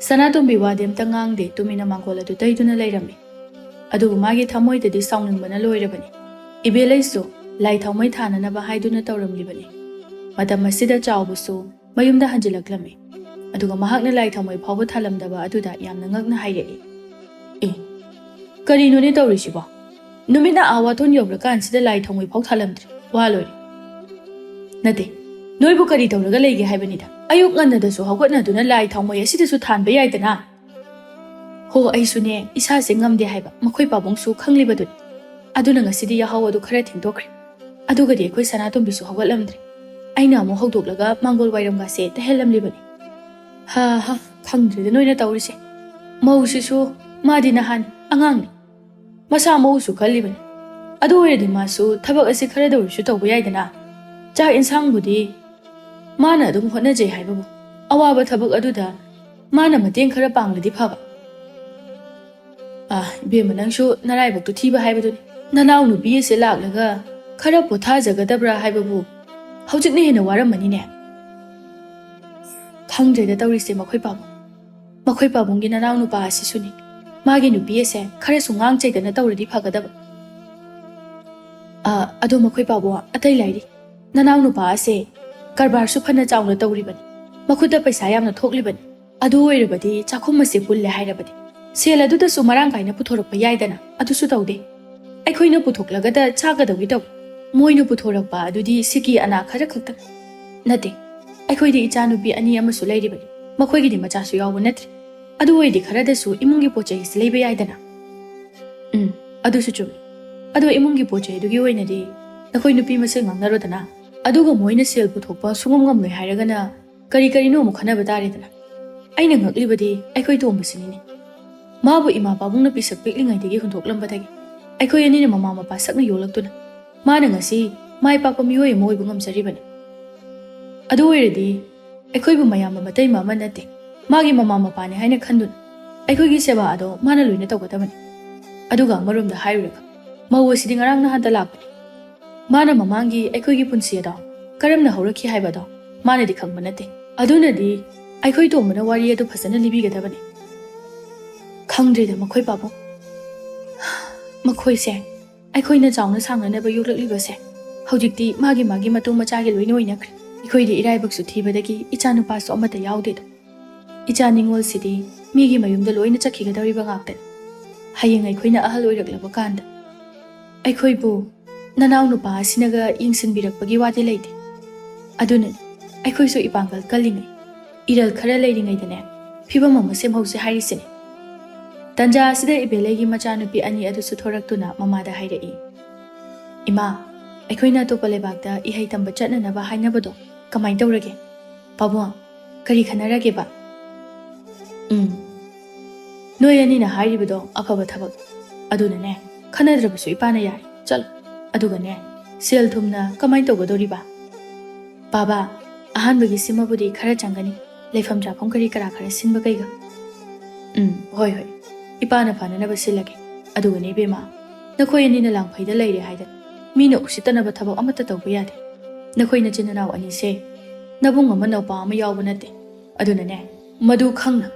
ꯁꯅꯥꯇꯣꯝꯕꯤ ꯋꯥꯗꯤ ꯑꯝꯇ ꯉꯥꯡꯗꯦ, ꯇꯨꯃꯤꯟꯅ ꯃꯥꯡꯒꯣꯜ ꯑꯗꯨ ꯇꯩꯗꯨꯅ ꯂꯩꯔꯝꯃꯤ꯫ ꯑꯗꯨꯕꯨ ꯃꯥꯒꯤ ꯊꯃꯣꯏꯗꯗꯤ ꯁꯥꯎꯅꯤꯡꯕꯅ ꯂꯣꯏꯔꯕꯅꯤ꯫ ꯏꯕꯦꯂꯩꯁꯨ ꯂꯥꯏ ꯊꯥꯎꯃꯩ ꯊꯥꯅꯅꯕ ꯍꯥꯏꯗꯨꯅ ꯇꯧꯔꯝꯂꯤꯕꯅꯤ꯫ ꯃꯇꯝ ꯑꯁꯤꯗ ꯆꯥꯎꯕꯁꯨ ꯃꯌꯨꯝꯗ ꯍꯟꯖꯤꯜꯂꯛꯂꯝꯃꯤ꯫ ꯑꯗꯨꯒ ꯃꯍꯥꯛꯅ ꯂꯥꯏ ꯊꯥꯎꯃꯩ ꯐꯥꯎꯕ ꯊꯥꯂꯝꯗꯕ ꯑꯗꯨꯗ ꯌꯥꯝꯅ ꯉꯛꯅ ꯍꯥꯏꯔꯛꯏ, "ꯑꯦ, ꯀꯔꯤꯅꯣꯅꯦ ꯇꯧꯔꯤꯁꯤꯕꯣ? ꯅꯨꯃꯤꯠꯅ ꯑꯥ ꯋꯥꯊꯣꯟ ꯌꯧꯔꯀꯥꯟꯁꯤꯗ ꯂꯥꯏ ꯊꯥꯎꯃꯩ ꯐꯥꯎ ꯊꯥꯂꯝꯗ꯭ꯔꯤ, ꯋꯥ ꯂꯣꯏꯔꯦ꯫" "ꯅꯠꯇꯦ, ꯅꯣꯏꯕꯨ ꯀꯔꯤ ꯇꯧꯔꯒ ꯂꯩꯒꯦ ꯍꯥꯏꯕꯅꯤꯗ? ꯑꯌꯨꯛ ꯉꯟꯅꯗꯁꯨ ꯍꯧꯒꯠꯅꯗꯨꯅ ꯂꯥꯏ ꯊꯥꯎꯃꯩ ꯑꯁꯤꯗꯁꯨ ꯊꯥꯟꯕ ꯌꯥꯏꯗꯅ?" "ꯍꯣ, ꯑꯩꯁꯨꯅꯦ, ꯏꯁꯥꯁꯦ ꯉꯝꯗꯦ ꯍꯥꯏꯕ ꯃꯈꯣꯏ ꯄꯥꯕꯨꯡꯁꯨ ꯈꯪꯂꯤꯕꯗꯨꯅꯤ꯫ ꯑꯗꯨꯅ ꯉꯁꯤꯗꯤ ꯌꯥꯍꯧ ꯑꯗꯨ ꯈꯔ ꯊꯦꯡꯗꯣꯛꯈ꯭ꯔꯦ꯫ ꯑꯗꯨꯒꯗꯤ ꯑꯩꯈꯣꯏ ꯁꯅꯥꯇꯣꯝꯕꯤꯁꯨ ꯍꯧꯒꯠꯂꯝꯗ꯭ꯔꯦ꯫ ꯑꯩꯅ ꯑꯃꯨꯛ ꯍꯧꯗꯣꯛꯂꯒ ꯃꯥꯡꯒꯣꯜ ꯋꯥꯏꯔꯝꯒꯥꯁꯦ ꯇꯩꯍꯜꯂꯝꯂꯤꯕꯅꯤ꯫ ꯍꯥ ꯍꯥ, ꯈꯪꯗ꯭ꯔꯦꯗ ꯅꯣꯏꯅ ꯇꯧꯔꯤꯁꯦ꯫ ꯃꯧꯁꯤꯁꯨ, ꯃꯥꯗꯤ ꯅꯍꯥꯟ ꯑꯉꯥꯡꯅꯤ꯫ ꯃꯁꯥ ꯃꯎꯁꯨ ꯀꯜꯂꯤꯕꯅꯤ꯫ ꯑꯗꯨ ꯑꯣꯏꯔꯗꯤ ꯃꯥꯁꯨ ꯊꯕꯛ ꯑꯁꯤ ꯈꯔꯗ ꯑꯣꯏꯔꯁꯨ ꯇꯧꯕ ꯌꯥꯏꯗꯅ꯫ ꯆꯥꯛ ꯏꯟꯁꯥꯡꯕꯨꯗꯤ ꯃꯥꯅ ꯑꯗꯨꯝ ꯍꯣꯠꯅꯖꯩ ꯍꯥꯏꯕꯕꯨ, ꯑꯋꯥꯕ ꯊꯕꯛ ꯑꯗꯨꯗ ꯃꯥꯅ ꯃꯇꯦꯡ ꯈꯔ ꯄꯥꯡꯂꯗꯤ ꯐꯕ꯫" "ꯑꯥ, ꯏꯕꯦꯝꯃ, ꯅꯪꯁꯨ ꯅꯔꯥꯏꯕꯛꯇꯨ ꯊꯤꯕ ꯍꯥꯏꯕꯗꯨꯅꯤ꯫ ꯅꯅꯥꯎ ꯅꯨꯄꯤ ꯑꯁꯦ ꯂꯥꯛꯂꯒ ꯈꯔ ꯄꯣꯊꯥꯖꯒꯗꯕ꯭ꯔꯥ ꯍꯥꯏꯕꯕꯨ ꯍꯧꯖꯤꯛꯅ ꯍꯦꯟꯅ ꯋꯥꯔꯝꯃꯅꯤꯅꯦ꯫" "ꯈꯪꯗ꯭ꯔꯦꯗ ꯇꯧꯔꯤꯁꯦ ꯃꯈꯣꯏ ꯄꯥꯕꯨꯡ꯫ ꯃꯈꯣꯏ ꯄꯥꯕꯨꯡꯒꯤ ꯅꯅꯥꯎ ꯅꯨꯄꯥ ꯑꯁꯤꯁꯨꯅꯤ꯫ ꯃꯥꯒꯤ ꯅꯨꯄꯤ ꯑꯁꯦ ꯈꯔꯁꯨ ꯉꯥꯡ ꯆꯩꯗꯅ ꯇꯧꯔꯗꯤ ꯐꯒꯗꯕ꯫" "ꯑꯥ, ꯑꯗꯣ ꯃꯈꯣꯏ ꯄꯥꯕꯨꯡ, ꯑꯇꯩ ꯂꯥꯏꯔꯤ꯫ ꯅꯅꯥꯎ ꯅꯨꯄꯥ ꯑꯁꯦ ꯀꯔꯕꯥꯔꯁꯨ ꯐꯅ ꯆꯥꯎꯅ ꯇꯧꯔꯤꯕꯅꯤ꯫ ꯃꯈꯨꯠꯇ ꯄꯩꯁꯥ ꯌꯥꯝꯅ ꯊꯣꯛꯂꯤꯕꯅꯤ꯫ ꯑꯗꯨ ꯑꯣꯏꯔꯕꯗꯤ ꯆꯥꯛꯈꯨꯝ ꯑꯁꯦ ꯄꯨꯜꯂꯦ ꯍꯥꯏꯔꯕꯗꯤ ꯁꯦꯜ ꯑꯗꯨꯗꯁꯨ ꯃꯔꯥꯡ ꯀꯥꯏꯅ ꯄꯨꯊꯣꯔꯛꯄ ꯌꯥꯏꯗꯅ, ꯑꯗꯨꯁꯨ ꯇꯧꯗꯦ꯫ ꯑꯩꯈꯣꯏꯅ ꯄꯨꯊꯣꯛꯂꯒꯗ ꯆꯥꯒꯗꯧꯒꯤ ꯇꯧ꯫ ꯃꯣꯏꯅ ꯄꯨꯊꯣꯔꯛꯄ ꯑꯗꯨꯗꯤ ꯁꯤꯀꯤ ꯑꯅꯥ ꯈꯔ ꯈꯛꯇ ꯅꯠꯇꯦ꯫ ꯑꯩꯈꯣꯏꯗꯤ ꯏꯆꯥꯅꯨꯄꯤ ꯑꯅꯤ ꯑꯃꯁꯨ ꯂꯩꯔꯤꯕꯅꯤ, ꯃꯈꯣꯏꯒꯤꯗꯤ ꯃꯆꯥꯁꯨ ꯌꯥꯎꯕ ꯅꯠꯇ꯭ꯔꯦ꯫ ꯑꯗꯨ ꯑꯣꯏꯔꯗꯤ ꯈꯔꯗꯁꯨ ꯏꯃꯨꯡꯒꯤ ꯄꯣꯠ ꯆꯩꯁꯤ ꯂꯩꯕ ꯌꯥꯏꯗꯅ꯫ ꯎꯝ, ꯑꯗꯨꯁꯨ ꯆꯨꯝꯃꯤ꯫ ꯑꯗꯣ ꯏꯃꯨꯡꯒꯤ ꯄꯣꯠ ꯆꯩ ꯑꯗꯨꯒꯤ ꯑꯣꯏꯅꯗꯤ ꯅꯈꯣꯏ ꯅꯨꯄꯤ ꯃꯁꯦꯜ ꯉꯥꯡꯅꯔꯣꯗꯅ꯫ ꯑꯗꯨꯒ ꯃꯣꯏꯅ ꯁꯦꯜ ꯄꯨꯊꯣꯛꯄ ꯁꯨꯡꯉꯝ ꯉꯝꯂꯣꯏ ꯍꯥꯏꯔꯒꯅ ꯀꯔꯤ ꯀꯔꯤꯅꯣ ꯑꯃꯨꯛ ꯈꯟꯅꯕ ꯇꯥꯔꯦꯗꯅ꯫ ꯑꯩꯅ ꯉꯛꯂꯤꯕꯗꯤ ꯑꯩꯈꯣꯏ ꯇꯣꯝꯕꯁꯤꯅꯤꯅꯦ꯫ ꯃꯥꯕꯨ ꯏꯃꯥ ꯄꯥꯕꯨꯡꯅ ꯄꯤꯁꯛ ꯄꯤꯛꯂꯤꯉꯩꯗꯒꯤ ꯍꯨꯟꯗꯣꯛꯂꯝꯕꯗꯒꯤ ꯑꯩꯈꯣꯏ ꯑꯅꯤꯅ ꯃꯃꯥ ꯃꯄꯥ ꯁꯛꯅ ꯌꯣꯛꯂꯛꯇꯨꯅ ꯃꯥꯅ ꯉꯁꯤ ꯃꯥꯏ ꯄꯥꯛꯄ ꯃꯤꯑꯣꯏ ꯑꯃ ꯑꯣꯏꯕ ꯉꯝꯖꯔꯤꯕꯅꯤ꯫ ꯑꯗꯨ ꯑꯣꯏꯔꯗꯤ ꯑꯩꯈꯣꯏꯕꯨ ꯃꯌꯥꯝꯕ ꯃꯇꯩꯃ ꯑꯃ ꯅꯠꯇꯦ, ꯃꯥꯒꯤ ꯃꯃꯥ ꯃꯄꯥꯅꯤ ꯍꯥꯏꯅ ꯈꯟꯗꯨꯅ ꯑꯩꯈꯣꯏꯒꯤ ꯁꯦꯕꯥ ꯑꯗꯣ ꯃꯥꯅ ꯂꯣꯏꯅ ꯇꯧꯒꯗꯕꯅꯤ꯫ ꯑꯗꯨꯒ ꯑꯃꯔꯣꯝꯗ ꯍꯥꯏꯔꯨꯔꯒ ꯃꯧ ꯑꯁꯤꯗꯤ ꯉꯔꯥꯡ ꯅꯍꯥꯟꯇ ꯂꯥꯛꯄꯅꯤ꯫ ꯃꯥꯅ ꯃꯃꯥꯡꯒꯤ ꯑꯩꯈꯣꯏꯒꯤ ꯄꯨꯟꯁꯤ ꯑꯗꯣ ꯀꯔꯝꯅ ꯍꯧꯔꯛꯈꯤ ꯍꯥꯏꯕꯗꯣ ꯃꯥꯅꯗꯤ ꯈꯪꯕ ꯅꯠꯇꯦ꯫ ꯑꯗꯨꯅꯗꯤ ꯑꯩꯈꯣꯏ ꯇꯣꯝꯕꯅ ꯋꯥꯔꯤ ꯑꯗꯨ ꯐꯖꯅ ꯂꯤꯕꯤꯒꯗꯕꯅꯤ꯫ ꯈꯪꯗ꯭ꯔꯤꯗ ꯃꯈꯣꯏ ꯄꯥꯕꯨꯡ꯫ ꯃꯈꯣꯏꯁꯦ ꯑꯩꯈꯣꯏꯅ ꯆꯥꯎꯅ ꯁꯥꯡꯅꯅꯕ ꯌꯣꯛꯂꯛꯂꯤꯕꯁꯦ ꯍꯧꯖꯤꯛꯇꯤ ꯃꯥꯒꯤ ꯃꯥꯒꯤ ꯃꯇꯨ ꯃꯆꯥꯒꯤ ꯂꯣꯏꯅ ꯑꯣꯏꯅꯈ꯭ꯔꯦ꯫ ꯑꯩꯈꯣꯏꯗꯤ ꯏꯔꯥꯏꯕꯛꯁꯨ ꯊꯤꯕꯗꯒꯤ ꯏꯆꯥ ꯅꯨꯄꯥꯁꯨ ꯑꯃꯠꯇ ꯌꯥꯎꯗꯦꯗꯣ꯫ ꯏꯆꯥ ꯅꯤꯉꯣꯜꯁꯤꯗꯤ ꯃꯤꯒꯤ ꯃꯌꯨꯝꯗ ꯂꯣꯏꯅ ꯆꯠꯈꯤꯒꯗꯧꯔꯤꯕ ꯉꯥꯛꯇꯅꯤ꯫ ꯍꯌꯦꯡ ꯑꯩꯈꯣꯏꯅ ꯑꯍꯜ ꯑꯣꯏꯔꯛꯂꯕ ꯀꯥꯟꯗ ꯑꯩꯈꯣꯏꯕꯨ ꯅꯅꯥꯎ ꯅꯨꯄꯥ ꯑꯁꯤꯅꯒ ꯌꯦꯡꯁꯤꯟꯕꯤꯔꯛꯄꯒꯤ ꯋꯥꯗꯤ ꯂꯩꯇꯦ꯫ ꯑꯗꯨꯅꯅꯤ ꯑꯩꯈꯣꯏꯁꯨ ꯏꯄꯥꯡꯒꯜ ꯀꯜꯂꯤꯉꯩ, ꯏꯔꯜ ꯈꯔ ꯂꯩꯔꯤꯉꯩꯗꯅꯦ ꯐꯤꯕꯝ ꯑꯃ ꯁꯦꯝꯍꯧꯁꯦ ꯍꯥꯏꯔꯤꯁꯤꯅꯤ꯫ ꯇꯟꯖꯥ ꯑꯁꯤꯗ ꯏꯕꯦꯂꯩꯒꯤ ꯃꯆꯥꯅꯨꯄꯤ ꯑꯅꯤ ꯑꯗꯨꯁꯨ ꯊꯣꯔꯛꯇꯨꯅ ꯃꯃꯥꯗ ꯍꯥꯏꯔꯛꯏ, "ꯏꯃꯥ, ꯑꯩꯈꯣꯏꯅ ꯑꯇꯣꯞꯄ ꯂꯩꯕꯥꯛꯇ ꯏꯍꯩ ꯇꯝꯕ ꯆꯠꯅꯅꯕ ꯍꯥꯏꯅꯕꯗꯣ ꯀꯃꯥꯏꯅ ꯇꯧꯔꯒꯦ? ꯄꯥꯕꯨꯡ, ꯀꯔꯤ ꯈꯟꯅꯔꯒꯦꯕ?" "ꯎꯝ, ꯅꯣꯏ ꯑꯅꯤꯅ ꯍꯥꯏꯔꯤꯕꯗꯣ ꯑꯐꯕ ꯊꯕꯛ꯫ ꯑꯗꯨꯅꯅꯦ, ꯈꯟꯅꯗ꯭ꯔꯕꯁꯨ ꯏꯄꯥꯅ ꯌꯥꯔꯦ, ꯆꯠꯂꯣ꯫ ꯑꯗꯨꯒꯅꯦ, ꯁꯦꯜ ꯊꯨꯝꯅ ꯀꯃꯥꯏꯅ ꯇꯧꯒꯗꯧꯔꯤꯕ?" "ꯄꯥꯕ, ꯑꯍꯥꯟꯕꯒꯤ ꯁꯤꯃꯕꯨꯗꯤ ꯈꯔ ꯆꯪꯒꯅꯤ, ꯂꯩꯐꯝ ꯆꯥꯐꯝ ꯀꯔꯤ ꯀꯔꯥ ꯈꯔ ꯁꯤꯟꯕ ꯀꯩꯒ꯫" "ꯎꯝ, ꯍꯣꯏ ꯍꯣꯏ, ꯏꯄꯥꯅ ꯐꯅꯅꯕ ꯁꯤꯜꯂꯒꯦ꯫ ꯑꯗꯨꯒꯅꯦ ꯏꯕꯦꯝꯃ, ꯅꯈꯣꯏ ꯑꯅꯤꯅ ꯂꯥꯡꯐꯩꯗ ꯂꯩꯔꯦ ꯍꯥꯏꯗꯅ ꯃꯤꯅ ꯎꯁꯤꯠꯇꯅꯕ ꯊꯕꯛ ꯑꯃꯠꯇ ꯇꯧꯕ ꯌꯥꯗꯦ꯫ ꯅꯈꯣꯏ ꯅꯆꯤꯟ ꯅꯅꯥꯎ ꯑꯅꯤꯁꯦ ꯅꯕꯨꯡ ꯑꯃ ꯅꯧꯄꯥ ꯑꯃ ꯌꯥꯎꯕ ꯅꯠꯇꯦ꯫ ꯑꯗꯨꯅꯅꯦ, ꯃꯗꯨ ꯈꯪꯅ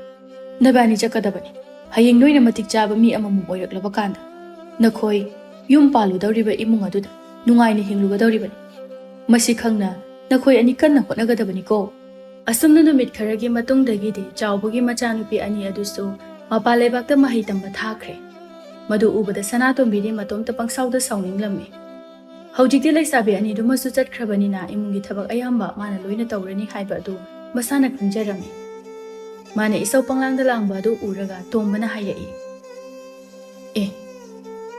ꯅꯕꯥꯅꯤ ꯆꯠꯀꯗꯕꯅꯤ꯫ ꯍꯌꯦꯡ ꯅꯣꯏꯅ ꯃꯇꯤꯛ ꯆꯥꯕ ꯃꯤ ꯑꯃꯃꯝ ꯑꯣꯏꯔꯛꯂꯕ ꯀꯥꯟꯗ ꯅꯈꯣꯏ ꯌꯨꯝ ꯄꯥꯜꯂꯨꯗꯧꯔꯤꯕ ꯏꯃꯨꯡ ꯑꯗꯨꯗ ꯅꯨꯡꯉꯥꯏꯅ ꯍꯤꯡꯂꯨꯒꯗꯧꯔꯤꯕꯅꯤ꯫ ꯃꯁꯤ ꯈꯪꯅ ꯅꯈꯣꯏ ꯑꯅꯤ ꯀꯟꯅ ꯍꯣꯠꯅꯒꯗꯕꯅꯤꯀꯣ꯫" ꯑꯁꯨꯝꯅ ꯅꯨꯃꯤꯠ ꯈꯔꯒꯤ ꯃꯇꯨꯡꯗꯒꯤꯗꯤ ꯆꯥꯎꯕꯒꯤ ꯃꯆꯥꯅꯨꯄꯤ ꯑꯅꯤ ꯑꯗꯨꯁꯨ ꯃꯄꯥꯟ ꯂꯩꯕꯥꯛꯇ ꯃꯍꯩ ꯇꯝꯕ ꯊꯥꯈ꯭ꯔꯦ꯫ ꯃꯗꯨ ꯎꯕꯗ ꯁꯅꯥꯇꯣꯝꯕꯤꯗꯤ ꯃꯇꯣꯝꯇ ꯄꯪꯁꯥꯎꯗ ꯁꯥꯎꯅꯤꯡꯂꯝꯃꯤ꯫ ꯍꯧꯖꯤꯛꯇꯤ ꯂꯩꯁꯥꯕꯤ ꯑꯅꯤꯗꯨꯃꯁꯨ ꯆꯠꯈ꯭ꯔꯕꯅꯤꯅ ꯏꯃꯨꯡꯒꯤ ꯊꯕꯛ ꯑꯌꯥꯝꯕ ꯃꯥꯅ ꯂꯣꯏꯅ ꯇꯧꯔꯅꯤ ꯍꯥꯏꯕ ꯑꯗꯨ ꯃꯁꯥꯅ ꯈꯪꯖꯔꯝꯃꯤ꯫ ꯃꯥꯅ ꯏꯁꯧ ꯄꯪꯂꯥꯡꯗ ꯂꯥꯡꯕ ꯑꯗꯨ ꯎꯔꯒ ꯇꯣꯝꯕꯅ ꯍꯥꯏꯔꯛꯏ, "ꯑꯦ,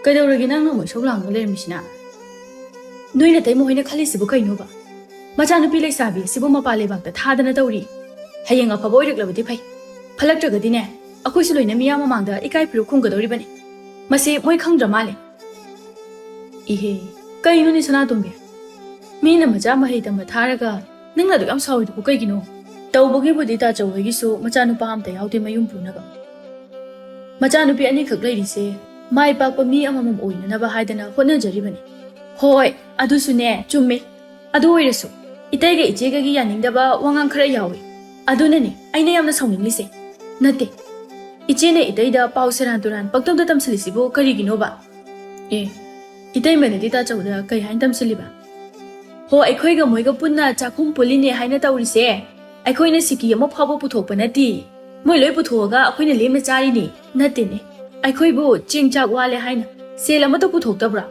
ꯀꯩꯗꯧꯔꯒꯦ ꯅꯪꯅ ꯑꯃꯨꯛ ꯏꯁꯧ ꯂꯥꯡꯉꯒ ꯂꯩꯔꯝꯃꯤꯁꯤꯅ? ꯅꯣꯏ ꯅꯇꯩꯃ ꯍꯣꯏꯅ ꯈꯜꯂꯤꯁꯤꯕꯨ ꯀꯩꯅꯣꯕ? ꯃꯆꯥꯅꯨꯄꯤ ꯂꯩꯁꯥꯕꯤ ꯑꯁꯤꯕꯨ ꯃꯄꯥꯟ ꯂꯩꯕꯥꯛꯇ ꯊꯥꯗꯅ ꯇꯧꯔꯤ꯫ ꯍꯌꯦꯡ ꯑꯐꯕ ꯑꯣꯏꯔꯛꯂꯕꯗꯤ ꯐꯩ꯫ ꯐꯠꯂꯛꯇ꯭ꯔꯒꯗꯤꯅꯦ, ꯑꯩꯈꯣꯏꯁꯨ ꯂꯣꯏꯅ ꯃꯤꯌꯥꯝ ꯃꯃꯥꯡꯗ ꯏꯀꯥꯏ ꯐꯤꯔꯨꯛ ꯈꯨꯝꯒꯗꯧꯔꯤꯕꯅꯤ꯫ ꯃꯁꯤ ꯃꯣꯏ ꯈꯪꯗ꯭ꯔ ꯃꯥꯜꯂꯦ꯫" "ꯏꯍꯦ, ꯀꯩꯅꯣꯅꯦ ꯁꯅꯥꯇꯣꯝꯕꯤ? ꯃꯤꯅ ꯃꯆꯥ ꯃꯍꯩ ꯇꯝꯕ ꯊꯥꯔꯒ ꯅꯪꯅ ꯑꯗꯨꯛ ꯌꯥꯝ ꯁꯥꯎꯔꯤꯗꯨꯕꯨ ꯀꯩꯒꯤꯅꯣ?" "ꯇꯧꯕꯒꯤꯕꯨꯗꯤ ꯇꯥꯆꯧ ꯍꯣꯏꯒꯤꯁꯨ ꯃꯆꯥꯅꯨꯄꯥ ꯑꯝꯇ ꯌꯥꯎꯗꯦ ꯃꯌꯨꯝ ꯄꯨꯅꯕ꯫ ꯃꯆꯥꯅꯨꯄꯤ ꯑꯅꯤꯈꯛ ꯂꯩꯔꯤꯁꯦ ꯃꯥꯏ ꯄꯥꯛꯄ ꯃꯤ ꯑꯃꯃꯝ ꯑꯣꯏꯅꯅꯕ ꯍꯥꯏꯗꯅ ꯍꯣꯠꯅꯖꯔꯤꯕꯅꯤ꯫" "ꯍꯣꯏ, ꯑꯗꯨꯁꯨꯅꯦ, ꯆꯨꯝꯃꯦ꯫ ꯑꯗꯨ ꯑꯣꯏꯔꯁꯨ ꯏꯇꯩꯒ ꯏꯆꯦꯒꯒꯤ ꯌꯥꯅꯤꯡꯗꯕ ꯋꯥꯉꯥꯡ ꯈꯔ ꯌꯥꯎꯏ꯫ ꯑꯗꯨꯅꯅꯦ ꯑꯩꯅ ꯌꯥꯝꯅ ꯁꯥꯎꯅꯤꯡꯂꯤꯁꯦ꯫ ꯅꯠꯇꯦ, ꯏꯆꯦꯅ ꯏꯇꯩꯗ ꯄꯥꯎ ꯁꯦꯔꯥꯟ ꯇꯨꯔꯥꯟ ꯄꯪꯇꯝꯗ ꯇꯝꯁꯤꯜꯂꯤꯁꯤꯕꯨ ꯀꯔꯤꯒꯤꯅꯣꯕ?" "ꯑꯦ, ꯏꯇꯩꯃꯅꯗꯤ ꯇꯥꯆꯧꯗ ꯀꯩ ꯍꯥꯏꯅ ꯇꯝꯁꯤꯜꯂꯤꯕ?" "ꯍꯣ, ꯑꯩꯈꯣꯏꯒ ꯃꯣꯏꯒ ꯄꯨꯟꯅ ꯆꯥꯛꯈꯨꯝ ꯄꯨꯜꯂꯤꯅꯦ ꯍꯥꯏꯅ ꯇꯧꯔꯤꯁꯦ, ꯑꯩꯈꯣꯏꯅ ꯁꯤꯀꯤ ꯑꯃ ꯐꯥꯎꯕ ꯄꯨꯊꯣꯛꯄ ꯅꯠꯇꯦ꯫ ꯃꯣꯏ ꯂꯣꯏ ꯄꯨꯊꯣꯛꯑꯒ ꯑꯩꯈꯣꯏꯅ ꯂꯦꯝꯅ ꯆꯥꯔꯤꯅꯤ꯫ ꯅꯠꯇꯦꯅꯦ, ꯑꯩꯈꯣꯏꯕꯨ ꯆꯦꯡ ꯆꯥꯛ ꯋꯥꯠꯂꯦ ꯍꯥꯏꯅ ꯁꯦꯜ ꯑꯃꯠꯇ ꯄꯨꯊꯣꯛꯇꯕ꯭ꯔꯥ?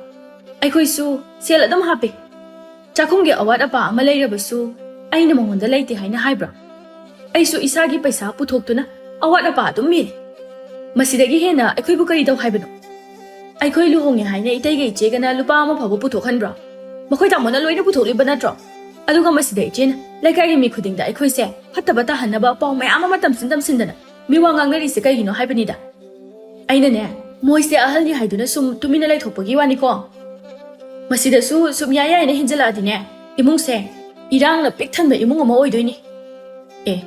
ꯑꯩꯈꯣꯏꯁꯨ ꯁꯦꯜ ꯑꯗꯨꯝ ꯍꯥꯞꯄꯦ꯫ ꯆꯥꯛꯈꯨꯝꯒꯤ ꯑꯋꯥꯠ ꯑꯄꯥ ꯑꯃ ꯂꯩꯔꯕꯁꯨ ꯑꯩꯅ ꯃꯉꯣꯟꯗ ꯂꯩꯇꯦ ꯍꯥꯏꯅ ꯍꯥꯏꯕ꯭ꯔꯥ? ꯑꯩꯁꯨ ꯏꯁꯥꯒꯤ ꯄꯩꯁꯥ ꯄꯨꯊꯣꯛꯇꯨꯅ ꯑꯋꯥꯠ ꯑꯄꯥ ꯑꯗꯨꯝ ꯃꯦꯜꯂꯤ꯫ ꯃꯁꯤꯗꯒꯤ ꯍꯦꯟꯅ ꯑꯩꯈꯣꯏꯕꯨ ꯀꯔꯤ ꯇꯧ ꯍꯥꯏꯕꯅꯣ? ꯑꯩꯈꯣꯏ ꯂꯨꯍꯣꯡꯉꯦ ꯍꯥꯏꯅ ꯏꯇꯩꯒ ꯏꯆꯦꯒꯅ ꯂꯨꯄꯥ ꯑꯃ ꯐꯥꯎꯕ ꯄꯨꯊꯣꯛꯍꯟꯕ꯭ꯔꯣ? ꯃꯈꯣꯏ ꯇꯥꯃꯣꯅ ꯂꯣꯏꯅ ꯄꯨꯊꯣꯛꯂꯤꯕ ꯅꯠꯇ꯭ꯔꯣ? ꯑꯗꯨꯒ ꯃꯁꯤꯗ ꯏꯆꯦꯅ ꯂꯩꯀꯥꯏꯒꯤ ꯃꯤ ꯈꯨꯗꯤꯡꯗ ꯑꯩꯈꯣꯏꯁꯦ ꯐꯠꯇꯕ ꯇꯥꯍꯟꯅꯕ ꯄꯥꯎ ꯃꯌꯥꯝ ꯑꯃ ꯇꯝꯁꯤꯟ ꯇꯝꯁꯤꯟꯗꯅ ꯃꯤꯋꯥ ꯉꯥꯡꯅꯔꯤꯁꯦ ꯀꯩꯒꯤꯅꯣ ꯍꯥꯏꯕꯅꯤꯗ꯫ ꯑꯩꯅꯅꯦ, ꯃꯣꯏꯁꯦ ꯑꯍꯜꯅꯤ ꯍꯥꯏꯗꯨꯅ ꯁꯨꯝ ꯇꯨꯃꯤꯟꯅ ꯂꯩꯊꯣꯛꯄꯒꯤ ꯋꯥꯅꯤꯀꯣ꯫ ꯃꯁꯤꯗꯁꯨ ꯁꯨꯝ ꯌꯥꯏ ꯌꯥꯏꯅ ꯍꯦꯟꯖꯜꯂꯛꯑꯗꯤꯅꯦ, ꯏꯃꯨꯡꯁꯦ ꯏꯔꯥꯡꯅ ꯄꯤꯛ ꯊꯟꯕ ꯏꯃꯨꯡ ꯑꯃ ꯑꯣꯏꯗꯣꯏꯅꯤ꯫" "ꯑꯦ,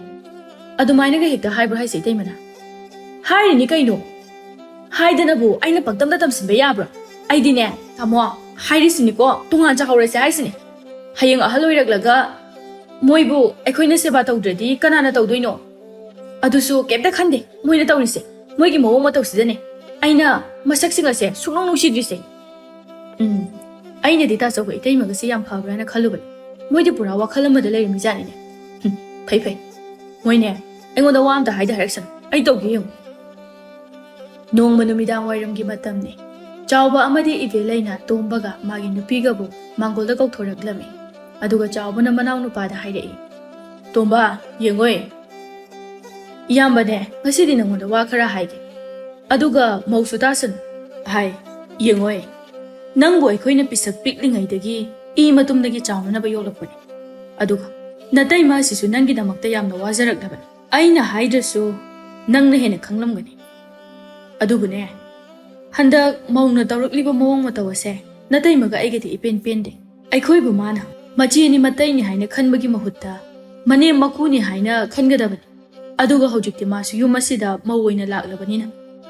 ꯑꯗꯨꯃꯥꯏꯅꯒ ꯍꯦꯛꯇ ꯍꯥꯏꯕ꯭ꯔꯣ ꯍꯥꯏꯁꯦ ꯏꯇꯩꯃꯅ?" "ꯍꯥꯏꯔꯤꯅꯤ ꯀꯩꯅꯣ꯫ ꯍꯥꯏꯗꯅꯕꯨ ꯑꯩꯅ ꯄꯪꯇꯝꯗ ꯇꯝꯁꯤꯟꯕ ꯌꯥꯕ꯭ꯔꯣ?" "ꯑꯩꯗꯤꯅꯦ, ꯇꯥꯃꯣ, ꯍꯥꯏꯔꯤꯁꯤꯅꯤꯀꯣ, ꯇꯣꯉꯥꯟ ꯆꯥꯍꯧꯔꯁꯦ ꯍꯥꯏꯁꯤꯅꯤ꯫ ꯍꯌꯦꯡ ꯑꯍꯜ ꯑꯣꯏꯔꯛꯂꯒ ꯃꯣꯏꯕꯨ ꯑꯩꯈꯣꯏꯅ ꯁꯦꯕꯥ ꯇꯧꯗ꯭ꯔꯗꯤ ꯀꯅꯥꯅ ꯇꯧꯗꯣꯏꯅꯣ? ꯑꯗꯨꯁꯨ ꯀꯩꯝꯇ ꯈꯟꯗꯦ ꯃꯣꯏꯅ ꯇꯧꯔꯤꯁꯦ꯫ ꯃꯣꯏꯒꯤ ꯃꯑꯣꯡ ꯃꯇꯧꯁꯤꯗꯅꯦ ꯑꯩꯅ ꯃꯁꯛꯁꯤꯡ ꯑꯁꯦ ꯁꯨꯡꯅꯨꯡ ꯅꯨꯡꯁꯤꯗ꯭ꯔꯤꯁꯦ꯫" ꯎꯝ, ꯑꯩꯅꯗꯤ ꯇꯥꯆꯧꯒ ꯏꯇꯩꯃꯒꯁꯦ ꯌꯥꯝ ꯐꯕ꯭ꯔꯥꯅ ꯈꯜꯂꯨꯕꯅꯦ꯫ ꯃꯣꯏꯗꯤ ꯄꯨꯔꯥ ꯋꯥꯈꯜ ꯑꯃꯗ ꯂꯩꯔꯝꯃꯤꯖꯥꯠꯅꯤꯅꯦ꯫ ꯍꯨꯝ, ꯐꯩ ꯐꯩ꯫ ꯃꯣꯏꯅꯦ, ꯑꯩꯉꯣꯟꯗ ꯋꯥ ꯑꯝꯇ ꯍꯥꯏꯗ ꯍꯥꯏꯔꯛꯁꯅꯨ꯫ ꯑꯩ ꯇꯧꯒꯦ ꯌꯦꯡꯉꯨ꯫ ꯅꯣꯡꯃ ꯅꯨꯃꯤꯗꯥꯡ ꯋꯥꯏꯔꯝꯒꯤ ꯃꯇꯝꯅꯤ꯫ ꯆꯥꯎꯕ ꯑꯃꯗꯤ ꯏꯕꯦꯂꯩꯅ ꯇꯣꯝꯕꯒ ꯃꯥꯒꯤ ꯅꯨꯄꯤꯒꯕꯨ ꯃꯥꯡꯒꯣꯜꯗ ꯀꯧꯊꯣꯔꯛꯂꯝꯃꯤ꯫ ꯑꯗꯨꯒ ꯆꯥꯎꯕꯅ ꯃꯅꯥꯎꯅꯨꯄꯥꯗ ꯍꯥꯏꯔꯛꯏ, "ꯇꯣꯝꯕ, ꯌꯦꯡꯉꯣꯏ, ꯏꯌꯥꯝꯕꯅꯦ ꯉꯁꯤꯗꯤ ꯅꯉꯣꯟꯗ ꯋꯥ ꯈꯔ ꯍꯥꯏꯒꯦ꯫ ꯑꯗꯨꯒ ꯃꯧꯁꯨ ꯇꯥꯁꯅꯨ꯫ ꯍꯥꯏ, ꯌꯦꯡꯉꯣꯏ, ꯅꯪꯕꯨ ꯑꯩꯈꯣꯏꯅ ꯄꯤꯁꯛ ꯄꯤꯛꯂꯤꯉꯩꯗꯒꯤ ꯏ ꯃꯇꯨꯝꯗꯒꯤ ꯆꯥꯎꯅꯅꯕ ꯌꯣꯛꯂꯛꯄꯅꯤ꯫ ꯑꯗꯨꯒ ꯅꯇꯩꯃ ꯑꯁꯤꯁꯨ ꯅꯪꯒꯤꯗꯃꯛꯇ ꯌꯥꯝꯅ ꯋꯥꯖꯔꯛꯂꯕꯅꯤ꯫ ꯑꯩꯅ ꯍꯥꯏꯗ꯭ꯔꯁꯨ ꯅꯪꯅ ꯍꯦꯟꯅ ꯈꯪꯂꯝꯒꯅꯤ꯫ ꯑꯗꯨꯕꯨꯅꯦ, ꯍꯟꯗꯛ ꯃꯧꯅ ꯇꯧꯔꯛꯂꯤꯕ ꯃꯑꯣꯡ ꯃꯇꯧ ꯑꯁꯦ ꯅꯇꯩꯃꯒ ꯑꯩꯒꯗꯤ ꯏꯄꯦꯟ ꯄꯦꯟꯗꯦ꯫ ꯑꯩꯈꯣꯏꯕꯨ ꯃꯥꯅ ꯃꯆꯦꯅꯤ ꯃꯇꯩꯅꯤ ꯍꯥꯏꯅ ꯈꯟꯕꯒꯤ ꯃꯍꯨꯠꯇ ꯃꯅꯦꯝ ꯃꯀꯨꯅꯤ ꯍꯥꯏꯅ ꯈꯟꯒꯗꯕꯅꯤ꯫ ꯑꯗꯨꯒ ꯍꯧꯖꯤꯛꯇꯤ ꯃꯥꯁꯨ ꯌꯨꯝ ꯑꯁꯤꯗ ꯃꯧ ꯑꯣꯏꯅ ꯂꯥꯛꯂꯕꯅꯤꯅ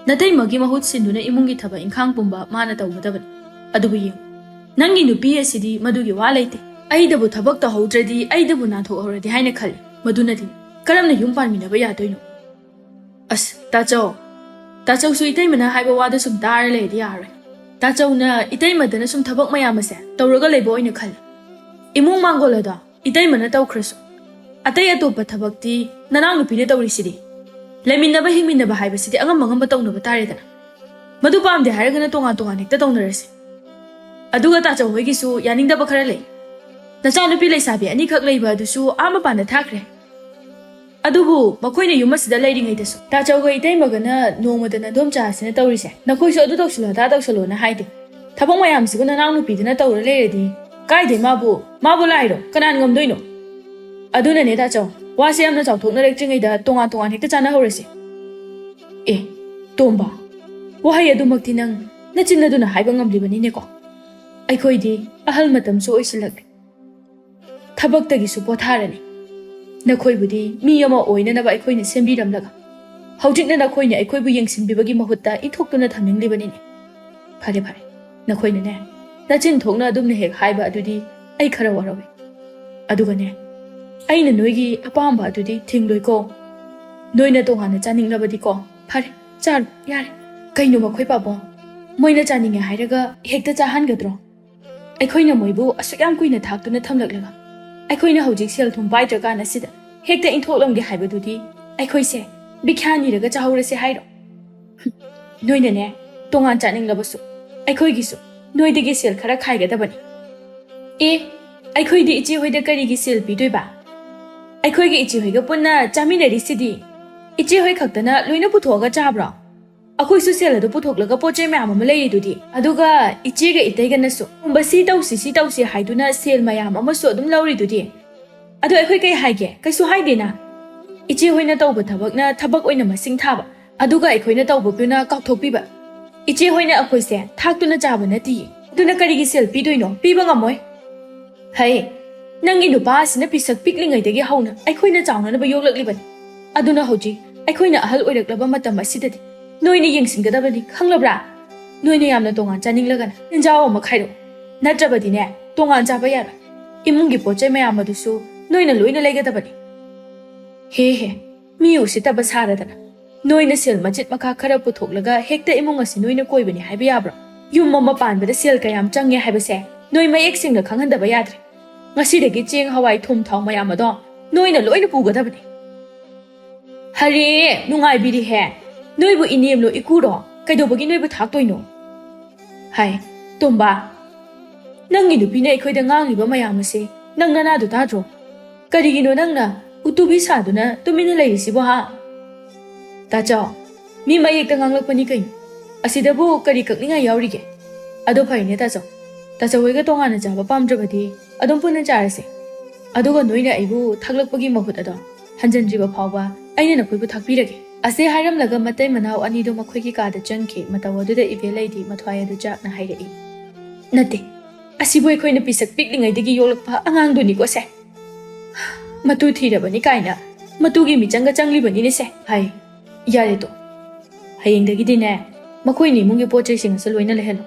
ꯅꯇꯩꯃꯒꯤ ꯃꯍꯨꯠ ꯁꯤꯟꯗꯨꯅ ꯏꯃꯨꯡꯒꯤ ꯊꯕꯛ ꯏꯪꯈꯥꯡ ꯄꯨꯝꯕ ꯃꯥꯅ ꯇꯧꯒꯗꯕꯅꯤ꯫ ꯑꯗꯨꯕꯨ ꯌꯦꯡꯉꯨ, ꯅꯪꯒꯤ ꯅꯨꯄꯤ ꯑꯁꯤꯗꯤ ꯃꯗꯨꯒꯤ ꯋꯥ ꯂꯩꯇꯦ꯫ ꯑꯩꯗꯕꯨ ꯊꯕꯛ ꯇꯧꯍꯧꯗ꯭ꯔꯗꯤ, ꯑꯩꯗꯕꯨ ꯅꯥꯟꯊꯣꯛꯍꯧꯔꯗꯤ ꯍꯥꯏꯅ ꯈꯜꯂꯤ꯫ ꯃꯗꯨꯅꯗꯤ ꯀꯔꯝꯅ ꯌꯨꯝ ꯄꯥꯟꯃꯤꯟꯅꯕ ꯌꯥꯗꯣꯏꯅꯣ?" ꯑꯁ, ꯇꯥꯆꯧ, ꯇꯥꯆꯧꯁꯨ ꯏꯇꯩꯃꯅ ꯍꯥꯏꯕ ꯋꯥꯗꯣ ꯁꯨꯝ ꯇꯥꯔ ꯂꯩꯔꯗꯤ ꯌꯥꯔꯣꯏ꯫ ꯇꯥꯆꯧꯅ ꯏꯇꯩꯃꯗꯅ ꯁꯨꯝ ꯊꯕꯛ ꯃꯌꯥꯝ ꯑꯁꯦ ꯇꯧꯔꯒ ꯂꯩꯕ ꯑꯣꯏꯅ ꯈꯜꯂꯤ꯫ ꯏꯃꯨꯡ ꯃꯥꯡꯒꯣꯜ ꯑꯗꯣ ꯏꯇꯩꯃꯅ ꯇꯧꯈ꯭ꯔꯁꯨ, ꯑꯇꯩ ꯑꯇꯣꯞꯄ ꯊꯕꯛꯇꯤ ꯅꯅꯥꯎꯅꯨꯄꯤꯅ ꯇꯧꯔꯤꯁꯤꯗꯤ꯫ ꯂꯩꯃꯤꯟꯅꯕ ꯍꯤꯡꯃꯤꯟꯅꯕ ꯍꯥꯏꯕꯁꯤꯗꯤ ꯑꯉꯝ ꯑꯉꯝꯕ ꯇꯧꯅꯕ ꯇꯥꯔꯦꯗꯅ꯫ ꯃꯗꯨ ꯄꯥꯝꯗꯦ ꯍꯥꯏꯔꯒꯅ ꯇꯣꯉꯥꯟ ꯇꯣꯉꯥꯟ ꯍꯦꯛꯇ ꯇꯧꯅꯔꯁꯤ꯫ ꯑꯗꯨꯒ ꯇꯥꯆꯧ ꯍꯣꯏꯒꯤꯁꯨ ꯌꯥꯅꯤꯡꯗꯕ ꯈꯔ ꯂꯩ꯫ ꯅꯆꯥꯅꯨꯄꯤ ꯂꯩꯁꯥꯕꯤ ꯑꯅꯤꯈꯛ ꯂꯩꯕ ꯑꯗꯨꯁꯨ ꯑꯥ ꯃꯄꯥꯟꯗ ꯊꯥꯈ꯭ꯔꯦ꯫ ꯑꯗꯨꯕꯨ ꯃꯈꯣꯏꯅ ꯌꯨꯝ ꯑꯁꯤꯗ ꯂꯩꯔꯤꯉꯩꯗꯁꯨ ꯇꯥꯆꯧꯒ ꯏꯇꯩꯃꯒꯅ ꯅꯣꯡꯃꯗ ꯅꯗꯣꯝꯆꯥ ꯑꯁꯤꯅ ꯇꯧꯔꯤꯁꯦ, "ꯅꯈꯣꯏꯁꯨ ꯑꯗꯨ ꯇꯧꯁꯤꯜꯂꯣ, ꯑꯗꯥ ꯇꯧꯁꯤꯜꯂꯣꯅ" ꯍꯥꯏꯗꯦ꯫ ꯊꯕꯛ ꯃꯌꯥꯝꯁꯤꯕꯨ ꯅꯅꯥꯎꯅꯨꯄꯤꯗꯨꯅ ꯇꯧꯔ ꯂꯩꯔꯗꯤ ꯀꯥꯏꯗꯩ ꯃꯥꯕꯨ, ꯃꯥꯕꯨ ꯂꯥꯏꯔꯣ? ꯀꯅꯥꯅ ꯉꯝꯗꯣꯏꯅꯣ? ꯑꯗꯨꯅꯅꯦ ꯇꯥꯆꯧ, ꯋꯥꯁꯦ ꯌꯥꯝꯅ ꯆꯥꯎꯊꯣꯛꯅꯔꯛꯇ꯭ꯔꯤꯉꯩꯗ ꯇꯣꯉꯥꯟ ꯇꯣꯉꯥꯟ ꯍꯦꯛꯇ ꯆꯥꯅꯍꯧꯔꯁꯤ꯫ ꯑꯦ, ꯇꯣꯝꯕ, ꯋꯥꯍꯩ ꯑꯗꯨꯃꯛꯇꯤ ꯅꯪ ꯅꯆꯤꯟ ꯑꯗꯨꯅ ꯍꯥꯏꯕ ꯉꯝꯂꯤꯕꯅꯤꯅꯦꯀꯣ꯫ ꯑꯩꯈꯣꯏꯗꯤ ꯑꯍꯜ ꯃꯇꯝꯁꯨ ꯑꯣꯏꯁꯤꯜꯂꯛꯂꯦ꯫ ꯊꯕꯛꯇꯒꯤꯁꯨ ꯄꯣꯊꯥꯔꯅꯤ꯫ ꯅꯈꯣꯏꯕꯨꯗꯤ ꯃꯤ ꯑꯃ ꯑꯣꯏꯅꯅꯕ ꯑꯩꯈꯣꯏꯅ ꯁꯦꯝꯕꯤꯔꯝꯂꯒ, ꯍꯧꯖꯤꯛꯅ ꯅꯈꯣꯏꯅ ꯑꯩꯈꯣꯏꯕꯨ ꯌꯦꯡꯁꯤꯟꯕꯤꯕꯒꯤ ꯃꯍꯨꯠꯇ ꯏꯟꯊꯣꯛꯇꯨꯅ ꯊꯝꯅꯤꯡꯂꯤꯕꯅꯤꯅꯦ꯫ ꯐꯔꯦ, ꯐꯔꯦ, ꯅꯈꯣꯏꯅꯅꯦ, ꯅꯆꯤꯟ ꯊꯣꯛꯅ ꯑꯗꯨꯝꯅ ꯍꯦꯛ ꯍꯥꯏꯕ ꯑꯗꯨꯗꯤ ꯑꯩ ꯈꯔ ꯋꯥꯔꯧꯏ꯫ ꯑꯗꯨꯒꯅꯦ, ꯑꯩꯅ ꯅꯣꯏꯒꯤ ꯑꯄꯥꯝꯕ ꯑꯗꯨꯗꯤ ꯊꯤꯡꯂꯣꯏꯀꯣ꯫ ꯅꯣꯏꯅ ꯇꯣꯉꯥꯟꯅ ꯆꯥꯅꯤꯡꯂꯕꯗꯤꯀꯣ, ꯐꯔꯦ, ꯆꯥꯔꯣ, ꯌꯥꯔꯦ꯫ ꯀꯩꯅꯣ ꯃꯈꯣꯏ ꯄꯥꯕꯣ? ꯃꯣꯏꯅ ꯆꯥꯅꯤꯡꯉꯦ ꯍꯥꯏꯔꯒ ꯍꯦꯛꯇ ꯆꯥꯍꯟꯒꯗ꯭ꯔꯣ? ꯑꯩꯈꯣꯏꯅ ꯃꯣꯏꯕꯨ ꯑꯁꯨꯛ ꯌꯥꯝ ꯀꯨꯏꯅ ꯊꯥꯛꯇꯨꯅ ꯊꯝꯂꯛꯂꯒ, ꯑꯩꯈꯣꯏꯅ ꯍꯧꯖꯤꯛ ꯁꯦꯜ ꯊꯨꯝ ꯄꯥꯏꯗ꯭ꯔꯀꯥꯟ ꯑꯁꯤꯗ ꯍꯦꯛꯇ ꯏꯟꯊꯣꯛꯂꯝꯒꯦ ꯍꯥꯏꯕꯗꯨꯗꯤ ꯑꯩꯈꯣꯏꯁꯦ ꯚꯤꯈ꯭ꯌꯥ ꯅꯤꯔꯒ ꯆꯥꯍꯧꯔꯁꯦ ꯍꯥꯏꯔꯣ? ꯅꯣꯏꯅꯅꯦ, ꯇꯣꯉꯥꯟ ꯆꯥꯅꯤꯡꯂꯕꯁꯨ ꯑꯩꯈꯣꯏꯒꯤꯁꯨ ꯅꯣꯏꯗꯒꯤ ꯁꯦꯜ ꯈꯔ ꯈꯥꯏꯒꯗꯕꯅꯤ꯫ ꯑꯦ, ꯑꯩꯈꯣꯏꯗꯤ ꯏꯆꯦ ꯍꯣꯏꯗ ꯀꯔꯤꯒꯤ ꯁꯦꯜ ꯄꯤꯗꯣꯏꯕ? ꯑꯩꯈꯣꯏꯒꯤ ꯏꯆꯦ ꯍꯣꯏꯒ ꯄꯨꯟꯅ ꯆꯥꯃꯤꯟꯅꯔꯤꯁꯤꯗꯤ꯫ ꯏꯆꯦ ꯍꯣꯏ ꯈꯛꯇꯅ ꯂꯣꯏꯅ ꯄꯨꯊꯣꯛꯑꯒ ꯆꯥꯕ꯭ꯔꯣ? ꯑꯩꯈꯣꯏꯁꯨ ꯁꯦꯜ ꯑꯗꯨ ꯄꯨꯊꯣꯛꯂꯒ ꯄꯣꯠ ꯆꯩ ꯃꯌꯥꯝ ꯑꯃ ꯂꯩꯔꯤꯗꯨꯗꯤ꯫ ꯑꯗꯨꯒ ꯏꯆꯦꯒ ꯏꯇꯩꯒꯅꯁꯨ, "ꯀꯨꯝꯕ ꯁꯤ ꯇꯧꯁꯤ, ꯁꯤ ꯇꯧꯁꯤ" ꯍꯥꯏꯗꯨꯅ ꯁꯦꯜ ꯃꯌꯥꯝ ꯑꯃꯁꯨ ꯑꯗꯨꯝ ꯂꯧꯔꯤꯗꯨꯗꯤ꯫ ꯑꯗꯣ ꯑꯩꯈꯣꯏ ꯀꯩ ꯍꯥꯏꯒꯦ? ꯀꯩꯁꯨ ꯍꯥꯏꯗꯦꯅ꯫ ꯏꯆꯦ ꯍꯣꯏꯅ ꯇꯧꯕ ꯊꯕꯛꯅ ꯊꯕꯛ ꯑꯣꯏꯅ ꯃꯁꯤꯡ ꯊꯥꯕ, ꯑꯗꯨꯒ ꯑꯩꯈꯣꯏꯅ ꯇꯧꯕꯗꯨꯅ ꯀꯥꯎꯊꯣꯛꯄꯤꯕ꯫ ꯏꯆꯦ ꯍꯣꯏꯅ ꯑꯩꯈꯣꯏꯁꯦ ꯊꯥꯛꯇꯨꯅ ꯆꯥꯕ ꯅꯠꯇꯤꯌꯦ꯫ ꯑꯗꯨꯅ ꯀꯔꯤꯒꯤ ꯁꯦꯜ ꯄꯤꯗꯣꯏꯅꯣ? ꯄꯤꯕ ꯉꯝꯃꯣꯏ꯫ ꯍꯩ, ꯅꯪꯒꯤ ꯅꯨꯄꯥ ꯑꯁꯤꯅ ꯄꯤꯁꯛ ꯄꯤꯛꯂꯤꯉꯩꯗꯒꯤ ꯍꯧꯅ ꯑꯩꯈꯣꯏꯅ ꯆꯥꯎꯅꯅꯕ ꯌꯣꯛꯂꯛꯂꯤꯕꯅꯤ꯫ ꯑꯗꯨꯅ ꯍꯧꯖꯤꯛ ꯑꯩꯈꯣꯏꯅ ꯑꯍꯜ ꯑꯣꯏꯔꯛꯂꯕ ꯃꯇꯝ ꯑꯁꯤꯗꯗꯤ ꯅꯣꯏꯅ ꯌꯦꯡꯁꯤꯟꯒꯗꯕꯅꯤ, ꯈꯪꯂꯕ꯭ꯔꯥ? ꯅꯣꯏꯅ ꯌꯥꯝꯅ ꯇꯣꯉꯥꯟ ꯆꯥꯅꯤꯡꯂꯒꯅ ꯆꯤꯟꯖꯥꯎ ꯑꯃ ꯈꯥꯏꯔꯛꯎ, ꯅꯠꯇ꯭ꯔꯕꯗꯤꯅꯦ, ꯇꯣꯉꯥꯟ ꯆꯥꯕ ꯌꯥꯔꯣꯏ꯫ ꯏꯃꯨꯡꯒꯤ ꯄꯣꯠ ꯆꯩ ꯃꯌꯥꯝ ꯑꯗꯨꯁꯨ ꯅꯣꯏꯅ ꯂꯣꯏꯅ ꯂꯩꯒꯗꯕꯅꯤ꯫ ꯍꯦ ꯍꯦ, ꯃꯤ ꯎꯁꯤꯠꯇꯕ ꯁꯥꯔꯗꯅ꯫ ꯅꯣꯏꯅ ꯁꯦꯜ ꯃꯆꯤꯠ ꯃꯈꯥ ꯈꯔ ꯄꯨꯊꯣꯛꯂꯒ ꯍꯦꯛꯇ ꯏꯃꯨꯡ ꯑꯁꯤ ꯅꯣꯏꯅ ꯀꯣꯏꯕꯅꯤ ꯍꯥꯏꯕ ꯌꯥꯕ꯭ꯔꯣ? ꯌꯨꯝ ꯑꯃ ꯄꯥꯟꯕꯗ ꯁꯦꯜ ꯀꯌꯥꯝ ꯆꯪꯉꯦ ꯍꯥꯏꯕꯁꯦ ꯅꯣꯏ ꯃꯌꯦꯛ ꯁꯦꯡꯅ ꯈꯪꯍꯟꯗꯕ ꯌꯥꯗ꯭ꯔꯦ꯫ ꯉꯁꯤꯗꯒꯤ ꯆꯦꯡ, ꯍꯋꯥꯏ, ꯊꯨꯝ, ꯊꯥꯎ ꯃꯌꯥꯝ ꯑꯗꯣ ꯅꯣꯏꯅ ꯂꯣꯏꯅ ꯄꯨꯒꯗꯕꯅꯤ꯫ ꯍꯔꯦ, ꯅꯨꯡꯉꯥꯏꯕꯤꯔꯤꯍꯦ꯫ ꯅꯣꯏꯕꯨ ꯏꯅꯦꯝꯂꯣ ꯏꯀꯨꯔꯣ? ꯀꯩꯗꯧꯕꯒꯤ ꯅꯣꯏꯕꯨ ꯊꯥꯛꯇꯣꯏꯅꯣ? ꯍꯥꯏ, ꯇꯣꯝꯕ, ꯅꯪꯒꯤ ꯅꯨꯄꯤꯅ ꯑꯩꯈꯣꯏꯗ ꯉꯥꯡꯂꯤꯕ ꯃꯌꯥꯝ ꯑꯁꯤ ꯅꯪ ꯅꯅꯥꯗꯨ ꯇꯥꯗ꯭ꯔꯣ? ꯀꯔꯤꯒꯤꯅꯣ ꯅꯪꯅ ꯎꯇꯨꯕꯤ ꯁꯥꯗꯨꯅ ꯇꯨꯃꯤꯟꯅ ꯂꯩꯔꯤꯁꯤꯕꯣ, ꯍꯥ? ꯇꯥꯆꯧ, ꯃꯤ ꯃꯌꯦꯛꯇ ꯉꯥꯡꯂꯛꯄꯅꯤ ꯀꯩꯅꯣ꯫ ꯑꯁꯤꯗꯕꯨ ꯀꯔꯤ ꯀꯛꯅꯤꯡꯉꯥꯏ ꯌꯥꯎꯔꯤꯒꯦ? ꯑꯗꯣ ꯐꯔꯦꯅꯦ ꯇꯥꯆꯧ, ꯇꯥꯆꯧ ꯍꯣꯏꯒ ꯇꯣꯉꯥꯟꯅ ꯆꯥꯕ ꯄꯥꯝꯗ꯭ꯔꯕꯗꯤ ꯑꯗꯨꯝ ꯄꯨꯟꯅ ꯆꯥꯔꯁꯦ꯫ ꯑꯗꯨꯒ ꯅꯣꯏꯅ ꯑꯩꯕꯨ ꯊꯥꯛꯂꯛꯄꯒꯤ ꯃꯍꯨꯠ ꯑꯗꯣ ꯍꯟꯖꯤꯟꯗ꯭ꯔꯤꯕ ꯐꯥꯎꯕ ꯑꯩꯅ ꯅꯈꯣꯏꯕꯨ ꯊꯥꯛꯄꯤꯔꯒꯦ꯫ ꯑꯁꯤ ꯍꯥꯏꯔꯝꯂꯒ ꯃꯇꯩ ꯃꯅꯥꯎ ꯑꯅꯤꯗꯨ ꯃꯈꯣꯏꯒꯤ ꯀꯥꯗ ꯆꯪꯈꯤ꯫ ꯃꯇꯧ ꯑꯗꯨꯗ ꯏꯕꯦꯜ ꯂꯩꯗꯤ ꯃꯊ꯭ꯋꯥꯏ ꯑꯗꯨ ꯆꯥꯛꯅ ꯍꯥꯏꯔꯛꯏ, "ꯅꯠꯇꯦ, ꯑꯁꯤꯕꯨ ꯑꯩꯈꯣꯏꯅ ꯄꯤꯁꯛ ꯄꯤꯛꯂꯤꯉꯩꯗꯒꯤ ꯌꯣꯛꯂꯛꯄ ꯑꯉꯥꯡꯗꯨꯅꯤꯀꯣ ꯁꯦ꯫ ꯃꯇꯨ ꯊꯤꯔꯕꯅꯤ ꯀꯥꯏꯅ ꯃꯇꯨꯒꯤ ꯃꯤꯆꯪꯒ ꯆꯪꯂꯤꯕꯅꯤꯅꯦ ꯁꯦ"꯫ ꯍꯥꯏ, ꯌꯥꯔꯦ ꯇꯣ, ꯍꯌꯦꯡꯗꯒꯤꯗꯤꯅꯦ, ꯃꯈꯣꯏꯅ ꯏꯃꯨꯡꯒꯤ ꯄꯣꯠ ꯆꯩꯁꯤꯡ ꯑꯁꯦ ꯂꯣꯏꯅ ꯂꯩꯍꯜꯂꯣ꯫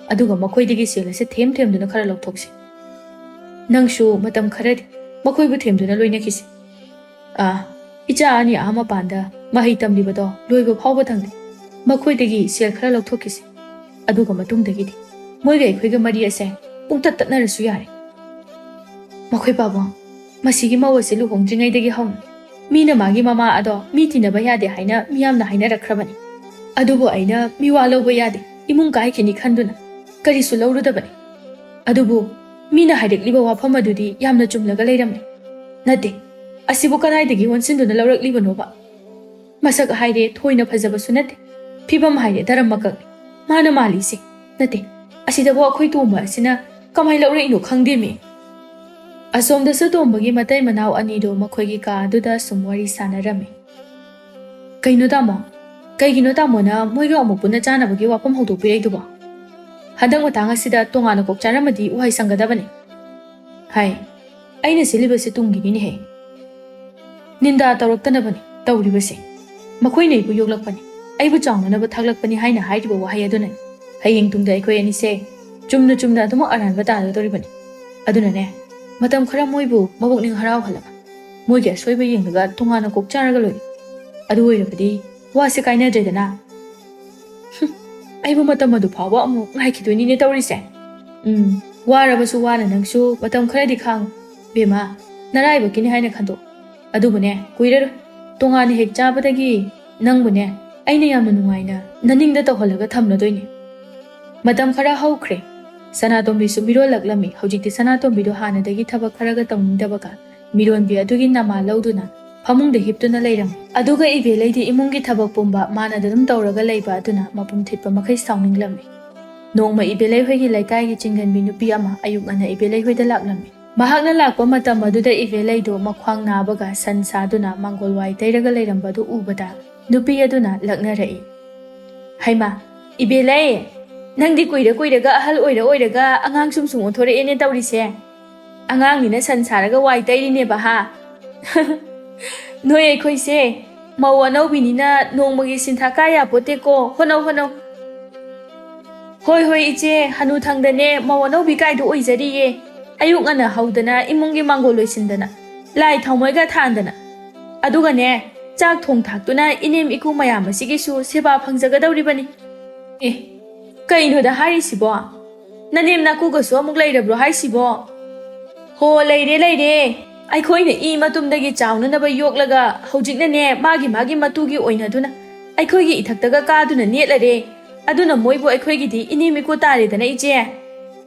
ꯑꯗꯨꯒ ꯃꯈꯣꯏꯗꯒꯤ ꯁꯦꯜ ꯑꯁꯦ ꯊꯦꯝ ꯊꯦꯝꯗꯨꯅ ꯈꯔ ꯂꯧꯊꯣꯛꯁꯤ꯫ ꯅꯪꯁꯨ ꯃꯇꯝ ꯈꯔꯗꯤ ꯃꯈꯣꯏꯕꯨ ꯊꯦꯝꯗꯨꯅ ꯂꯣꯏꯅꯈꯤꯁꯤ꯫ ꯑꯥ, ꯏꯆꯥ ꯑꯅꯤ ꯑꯥ ꯃꯄꯥꯟꯗ ꯃꯍꯩ ꯇꯝꯂꯤꯕꯗꯣ ꯂꯣꯏꯕ ꯐꯥꯎꯕ ꯊꯝꯂꯦ꯫ ꯃꯈꯣꯏꯗꯒꯤ ꯁꯦꯜ ꯈꯔ ꯂꯧꯊꯣꯛꯈꯤꯁꯤ꯫ ꯑꯗꯨꯒ ꯃꯇꯨꯡꯗꯒꯤꯗꯤ ꯃꯣꯏꯒ ꯑꯩꯈꯣꯏꯒ ꯃꯔꯤ ꯑꯁꯦ ꯄꯨꯡꯇꯠ ꯇꯠꯅꯔꯁꯨ ꯌꯥꯔꯦ꯫ ꯃꯈꯣꯏ ꯄꯥꯕꯨꯡ, ꯃꯁꯤꯒꯤ ꯃꯧ ꯑꯁꯤ ꯂꯨꯍꯣꯡꯗ꯭ꯔꯤꯉꯩꯗꯒꯤ ꯍꯧꯅ ꯃꯤꯅ ꯃꯥꯒꯤ ꯃꯃꯥ ꯑꯗꯣ ꯃꯤ ꯇꯤꯟꯅꯕ ꯌꯥꯗꯦ ꯍꯥꯏꯅ ꯃꯤꯌꯥꯝꯅ ꯍꯥꯏꯅꯔꯛꯈ꯭ꯔꯕꯅꯤ꯫ ꯑꯗꯨꯕꯨ ꯑꯩꯅ ꯃꯤꯋꯥ ꯂꯧꯕ ꯌꯥꯗꯦ, ꯏꯃꯨꯡ ꯀꯥꯏꯈꯤꯅꯤ ꯈꯟꯗꯨꯅ ꯀꯔꯤꯁꯨ ꯂꯧꯔꯨꯗꯕꯅꯤ꯫ ꯑꯗꯨꯕꯨ ꯃꯤꯅ ꯍꯥꯏꯔꯛꯂꯤꯕ ꯋꯥꯐꯝ ꯑꯗꯨꯗꯤ ꯌꯥꯝꯅ ꯆꯨꯝꯂꯒ ꯂꯩꯔꯝꯂꯦ꯫ ꯅꯠꯇꯦ, ꯑꯁꯤꯕꯨ ꯀꯗꯥꯏꯗꯒꯤ ꯑꯣꯟꯁꯤꯟꯗꯨꯅ ꯂꯧꯔꯛꯂꯤꯕꯅꯣꯕ? ꯃꯁꯛ ꯍꯥꯏꯔꯦ ꯊꯣꯏꯅ ꯐꯖꯕꯁꯨ ꯅꯠꯇꯦ, ꯐꯤꯕꯝ ꯍꯥꯏꯔꯦ ꯗꯔꯝ ꯃꯀꯛꯅꯤ꯫ ꯃꯥꯅ ꯃꯥꯜꯂꯤꯁꯦ ꯅꯠꯇꯦ, ꯑꯁꯤꯗꯕꯨ ꯑꯩꯈꯣꯏ ꯇꯣꯝꯕ ꯑꯁꯤꯅ ꯀꯃꯥꯏ ꯂꯧꯔꯛꯏꯅꯣ ꯈꯪꯗꯦꯃꯤ꯫ ꯑꯁꯣꯝꯗꯁꯨ ꯇꯣꯝꯕꯒꯤ ꯃꯇꯩ ꯃꯅꯥꯎ ꯑꯅꯤꯗꯣ ꯃꯈꯣꯏꯒꯤ ꯀꯥ ꯑꯗꯨꯗ ꯁꯨꯝ ꯋꯥꯔꯤ ꯁꯥꯟꯅꯔꯝꯃꯤ꯫ "ꯀꯩꯅꯣ ꯇꯥꯃꯣ? ꯀꯩꯒꯤꯅꯣ ꯇꯥꯃꯣꯅ ꯃꯣꯏꯒ ꯑꯃꯨꯛ ꯄꯨꯟꯅ ꯆꯥꯅꯕꯒꯤ ꯋꯥꯐꯝ ꯍꯧꯗꯣꯛꯄꯤꯔꯛꯏꯗꯨꯕꯣ? ꯍꯟꯗꯛ ꯃꯇꯥꯡ ꯑꯁꯤꯗ ꯇꯣꯉꯥꯟꯅ ꯀꯣꯛ ꯆꯥꯔꯝꯃꯗꯤ ꯋꯥꯍꯩ ꯁꯪꯒꯗꯕꯅꯤ꯫ ꯍꯥꯏ, ꯑꯩꯅ ꯁꯤꯜꯂꯤꯕꯁꯤ ꯇꯨꯡꯒꯤꯅꯤꯅꯦꯍꯦ꯫ ꯅꯤꯟꯗꯥ ꯇꯧꯔꯛꯇꯅꯕꯅꯤ ꯇꯧꯔꯤꯕꯁꯦ꯫ ꯃꯈꯣꯏꯅ ꯑꯩꯕꯨ ꯌꯣꯛꯂꯛꯄꯅꯤ, ꯑꯩꯕꯨ ꯆꯥꯎꯅꯅꯕ ꯊꯥꯛꯂꯛꯄꯅꯤ ꯍꯥꯏꯅ ꯍꯥꯏꯔꯤꯕ ꯋꯥꯍꯩ ꯑꯗꯨꯅꯅꯤ꯫ ꯍꯌꯦꯡ ꯇꯨꯡꯗ ꯑꯩꯈꯣꯏ ꯑꯅꯤꯁꯦ ꯆꯨꯝꯅ ꯆꯨꯝꯅ ꯑꯗꯨꯃꯛ ꯑꯔꯥꯟꯕ ꯇꯥꯒꯗꯧꯔꯤꯕꯅꯤ꯫ ꯑꯗꯨꯅꯅꯦ, ꯃꯇꯝ ꯈꯔ ꯃꯣꯏꯕꯨ ꯃꯄꯨꯛꯅꯤꯡ ꯍꯔꯥꯎꯍꯜꯂꯒ, ꯃꯣꯏꯒꯤ ꯑꯁꯣꯏꯕ ꯌꯦꯡꯂꯒ ꯇꯣꯉꯥꯟꯅ ꯀꯣꯛ ꯆꯥꯔꯒ ꯂꯣꯏꯔꯦ꯫ ꯑꯗꯨ ꯑꯣꯏꯔꯕꯗꯤ ꯋꯥꯁꯦ ꯀꯥꯏꯅꯗ꯭ꯔꯦꯗꯅ꯫ ꯍꯨꯝ, ꯑꯩꯕꯨ ꯃꯇꯝ ꯑꯗꯨ ꯐꯥꯎꯕ ꯑꯃꯨꯛ ꯉꯥꯏꯈꯤꯗꯣꯏꯅꯤꯅꯦ ꯇꯧꯔꯤꯁꯦ꯫ ꯎꯝ, ꯋꯥꯔꯕꯁꯨ ꯋꯥꯅ ꯅꯪꯁꯨ ꯃꯇꯝ ꯈꯔꯗꯤ ꯈꯥꯡꯉꯨ꯫ ꯕꯦꯝꯃ, ꯅꯔꯥꯏꯕꯛꯀꯤꯅꯤ ꯍꯥꯏꯅ ꯈꯟꯗꯣꯛ꯫ ꯑꯗꯨꯕꯨꯅꯦ, ꯀꯨꯏꯔꯔꯣꯏ꯫ ꯇꯣꯉꯥꯟꯅ ꯍꯦꯛ ꯆꯥꯕꯗꯒꯤ ꯅꯪꯕꯨꯅꯦ, ꯑꯩꯅ ꯌꯥꯝꯅ ꯅꯨꯡꯉꯥꯏꯅ ꯅꯅꯤꯡꯗ ꯇꯧꯍꯜꯂꯒ ꯊꯝꯂꯗꯣꯏꯅꯤ꯫ ꯃꯇꯝ ꯈꯔ ꯍꯧꯈ꯭ꯔꯦ꯫ ꯁꯅꯥꯇꯣꯝꯕꯤꯁꯨ ꯃꯤꯔꯣꯜꯂꯛꯂꯝꯃꯤ꯫ ꯍꯧꯖꯤꯛꯇꯤ ꯁꯅꯥꯇꯣꯝꯕꯤꯗꯣ ꯍꯥꯟꯅꯗꯒꯤ ꯊꯕꯛ ꯈꯔꯒ ꯇꯧꯅꯤꯡꯗꯕꯒ ꯃꯤꯔꯣꯟꯕꯤ ꯑꯗꯨꯒꯤ ꯅꯃꯥ ꯂꯧꯗꯨꯅ ꯐꯃꯨꯡꯗ ꯍꯤꯞꯇꯨꯅ ꯂꯩꯔꯝꯃꯤ꯫ ꯑꯗꯨꯒ ꯏꯕꯦꯂꯩꯗꯤ ꯏꯃꯨꯡꯒꯤ ꯊꯕꯛ ꯄꯨꯝꯕ ꯃꯥꯅ ꯑꯗꯨꯝ ꯇꯧꯔꯒ ꯂꯩꯕ ꯑꯗꯨꯅ ꯃꯄꯨꯝ ꯊꯤꯠꯄ ꯃꯈꯩ ꯁꯥꯎꯅꯤꯡꯂꯝꯃꯤ꯫ ꯅꯣꯡꯃ ꯏꯕꯦꯂꯩ ꯍꯣꯏꯒꯤ ꯂꯩꯀꯥꯏꯒꯤ ꯆꯤꯡꯒꯟꯕꯤ ꯅꯨꯄꯤ ꯑꯃ ꯑꯌꯨꯛ ꯉꯟꯅ ꯏꯕꯦꯂꯩ ꯍꯣꯏꯗ ꯂꯥꯛꯂꯝꯃꯤ꯫ ꯃꯍꯥꯛꯅ ꯂꯥꯛꯄ ꯃꯇꯝ ꯑꯗꯨꯗ ꯏꯕꯦꯂꯩꯗꯣ ꯃꯈ꯭ꯋꯥꯡ ꯅꯥꯕꯒ ꯁꯟ ꯁꯥꯗꯨꯅ ꯃꯥꯡꯒꯣꯜ ꯋꯥꯏ ꯇꯩꯔꯒ ꯂꯩꯔꯝꯕꯗꯨ ꯎꯕꯗ ꯅꯨꯄꯤ ꯑꯗꯨꯅ ꯂꯛꯅꯔꯛꯏ꯫ "ꯍꯩꯃꯥ, ꯏꯕꯦꯂꯩ, ꯅꯪꯗꯤ ꯀꯨꯏꯔ ꯀꯨꯏꯔꯒ ꯑꯍꯜ ꯑꯣꯏꯔ ꯑꯣꯏꯔꯒ ꯑꯉꯥꯡ ꯁꯨꯝ ꯁꯨꯝ ꯑꯣꯟꯊꯣꯔꯛꯑꯦꯅꯦ ꯇꯧꯔꯤꯁꯦ꯫ ꯑꯉꯥꯡꯅꯤꯅ ꯁꯟ ꯁꯥꯔꯒ ꯋꯥꯏ ꯇꯩꯔꯤꯅꯦꯕ ꯍꯥ?" "ꯅꯣꯏ ꯑꯩꯈꯣꯏꯁꯦ ꯃꯧ ꯑꯅꯧꯕꯤꯅꯤꯅ ꯅꯣꯡꯃꯒꯤ ꯁꯤꯟꯊꯥ ꯀꯥ ꯌꯥꯄꯣꯠꯇꯦꯀꯣ, ꯍꯣꯠꯅꯧ ꯍꯣꯠꯅꯧ꯫" "ꯍꯣꯏ ꯍꯣꯏ ꯏꯆꯦ, ꯍꯅꯨ ꯊꯪꯗꯅꯦ ꯃꯧ ꯑꯅꯧꯕꯤ ꯀꯥꯏꯗꯨ ꯑꯣꯏꯖꯔꯤꯌꯦ꯫ ꯑꯌꯨꯛ ꯉꯟꯅ ꯍꯧꯗꯅ ꯏꯃꯨꯡꯒꯤ ꯃꯥꯡꯒꯣꯜ ꯂꯣꯏꯁꯤꯟꯗꯅ, ꯂꯥꯏ ꯊꯥꯎꯃꯩꯒ ꯊꯥꯟꯗꯅ, ꯑꯗꯨꯒꯅꯦ ꯆꯥꯛ ꯊꯣꯡ ꯊꯥꯛꯇꯨꯅ ꯏꯅꯦꯝ ꯏꯀꯨ ꯃꯌꯥꯝ ꯑꯁꯤꯒꯤꯁꯨ ꯁꯦꯕꯥ ꯐꯪꯖꯒꯗꯧꯔꯤꯕꯅꯤ꯫" "ꯑꯦ, ꯀꯩꯅꯣꯗ ꯍꯥꯏꯔꯤꯁꯤꯕꯣ? ꯅꯅꯦꯝ ꯅꯥꯀꯨꯒꯁꯨ ꯑꯃꯨꯛ ꯂꯩꯔꯕ꯭ꯔꯣ ꯍꯥꯏꯁꯤꯕꯣ?" "ꯍꯣ, ꯂꯩꯔꯦ ꯂꯩꯔꯦ꯫ ꯑꯩꯈꯣꯏꯅ ꯏ ꯃꯇꯨꯝꯗꯒꯤ ꯆꯥꯎꯅꯅꯕ ꯌꯣꯛꯂꯒ ꯍꯧꯖꯤꯛꯅꯅꯦ ꯃꯥꯒꯤ ꯃꯥꯒꯤ ꯃꯇꯨꯒꯤ ꯑꯣꯏꯅꯗꯨꯅ ꯑꯩꯈꯣꯏꯒꯤ ꯏꯊꯛꯇꯒ ꯀꯥꯗꯨꯅ ꯅꯦꯠꯂꯔꯦ꯫ ꯑꯗꯨꯅ ꯃꯣꯏꯕꯨ ꯑꯩꯈꯣꯏꯒꯤꯗꯤ ꯏꯅꯦꯝ ꯏꯀꯣ ꯇꯥꯔꯦꯗꯅ, ꯏꯆꯦ꯫